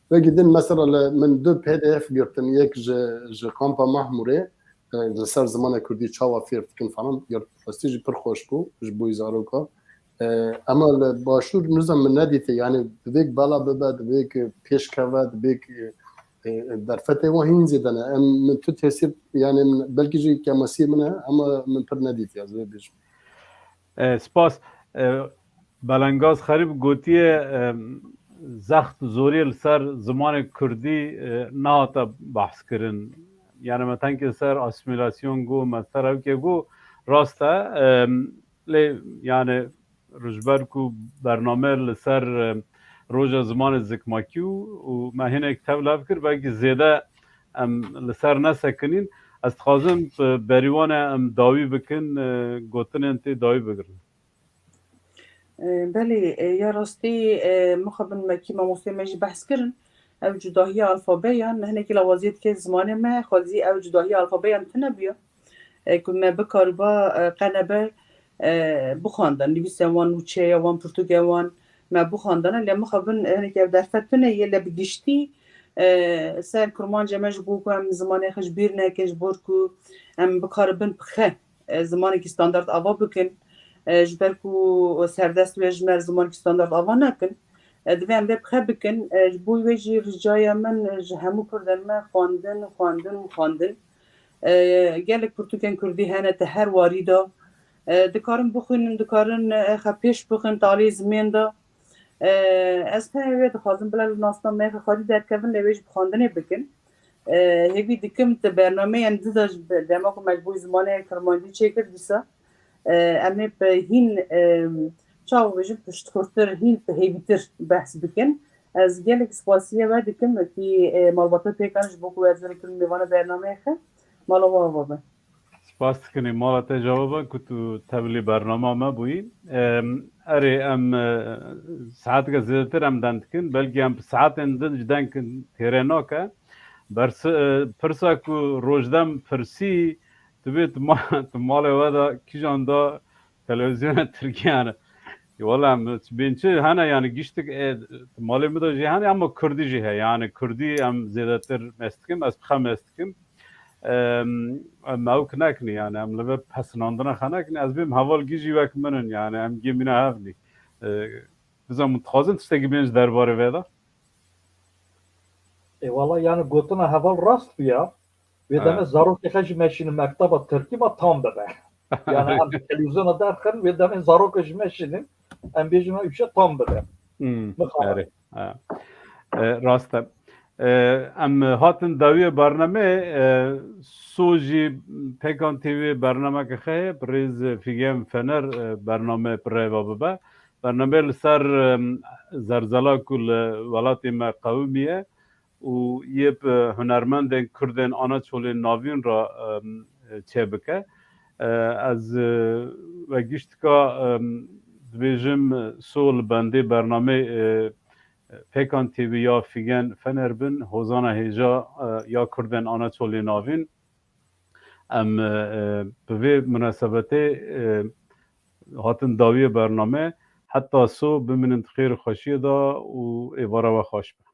wekî din mesela li min du P D F girtin, yek ji, ji kampa Mahmûrê, e, li ser zimanê kurdî çawa fêr dikin falan, girt, rastî jî pir xweş bû, ji bo zaroka. E, ema li başûr nizam min nedîte, yani divêk bela bibe, divêk pêş keve, divêk, e, e, derfetê wan hîn zêde ne. Em, min tu tesîr, yani min, belkî jî kemasiyê min e, ema min pir nedîtiye, ez vê bêjim. E, spas. E, Belengaz Xerîb gotiye, e, zext zoriyê li ser zimanê kurdî, e, nehate behs kirin. Yani me tenkê ser asîmîlasyon got, me ser ew kê got, rast e, e, lê yani ji ber ku bername li ser, e, roja zimanê zikmakî û, û me hinek tevlihev kir, belkî zêde em li ser nesekinîn. Ez dixwazim, e, berîwane em dawî bikin, e, gotinên tê dawî bigirin. E, belê, e, ya rastî, e, mixabin me kî mamostê me jî behs kirin. Ew cudahiya alfabeyan, hinekî lawaziyê dike zimanê me, xwezî ew cudahiya alfabeyan tune bûye. E, ku me bikariba, e, qenebe, e, bixwandin. Nivîsên wan, nûçeya wan, pirtûkên wan me bixwandine. Lê mixabin, e, hinekî ev derfet tune ye, lê bi giştî, e, ser kurmancê me ji bo ku em zimanê xwe ji bîr nekin, ji bo ku em bikaribin bi xe, e, zimanekî standard ava bikin. E, ji ber ku serdest wê ji me re zimanekî standard ava nekin. E, divê em vê bi xe bikin. E, ji bo wê jî ricaya min, e, ji hemû kurdên me xwendin, xwendin û xwendin. E, gelek pirtûkên kurdî hene te her warî de. E, dikarin bixwînin, dikarin, e, xwe pêş bixin talê zimên de. E, ez tenê wê dixwazim, bila li nasnameya xwe xwedî derkevin, lê wê jî bi xwendinê bikin. E, hêvî dikim tu bernameyên di de ji be-, dema ku me ji bo zimanê kirmancî çêkir dîsa, e, em ê bi hîn, e, çawa bêjim, piştxurtir, hîn bi hêvîtir behs bikin. Ez gelek spasiya we dikim, wekî, e, malbata pêkan ji bo ku ez were kirin mêvana bernameyê xe, mala we ava be. Spas dikin, mala te ji ava be ku tu tevlî bernama me bûyî. Em, erê, em, e, saeteke zêdetir em deng dikin. Belkî em bi saetên din ji deng têrê nake. Bersi-, e, pirsa ku Rojdem pirsî, tu bê tu ma-, tu malê we de kîjan da televîzyona Tirkiye ne? Wala em, tu bên çi hene, yani giştik, e, tu malê min de jî hene, ama kurdî jî heye. Yani kurdî em zêdetir mest dikin, ez bi xe mest dikim. Em, em mewk nekin, yani em li vir pesinandina xe nekin. Ez bêm heval gî jî wek min in, yani em gê mîna hev nî. E, Bizan, min dixwazin tiştekî bên ji derbarê vê de. E, wala, yani gotina heval rast bûya. Wê demê zarokê xwe jî meşînin mekteba tirkî ma tam bibe. Yani em televîzyona derxin, wê demê zarokê jî meşînin, em bêjin ha ûşe tam bibe. Hmm, erê. E, rast e. E, em hatin dawiyê bernamê, e, so jî Pêkan T V bernameke xwe heye, bi rêz Fîgen Fener, e, bername bi rêva bibe. Bername li ser, e, zerzela ku li welatê me qewimiye û yê bi hunermendên Kurdên Anaçolê Navîn re, e, çêbike. E, ez, e, we giştika, e, dibêjim, e, so li bendê bernamê, e, Pêkan T V ya Fîgen Fener bin, hozana hêja, e, ya Kurdên Anaçolê Navîn. Em, e, e, bi vê munasebetê, e, hatin dawiyê bername, heta so biminin di xêr û xweşiyê de û êvara we xweş be.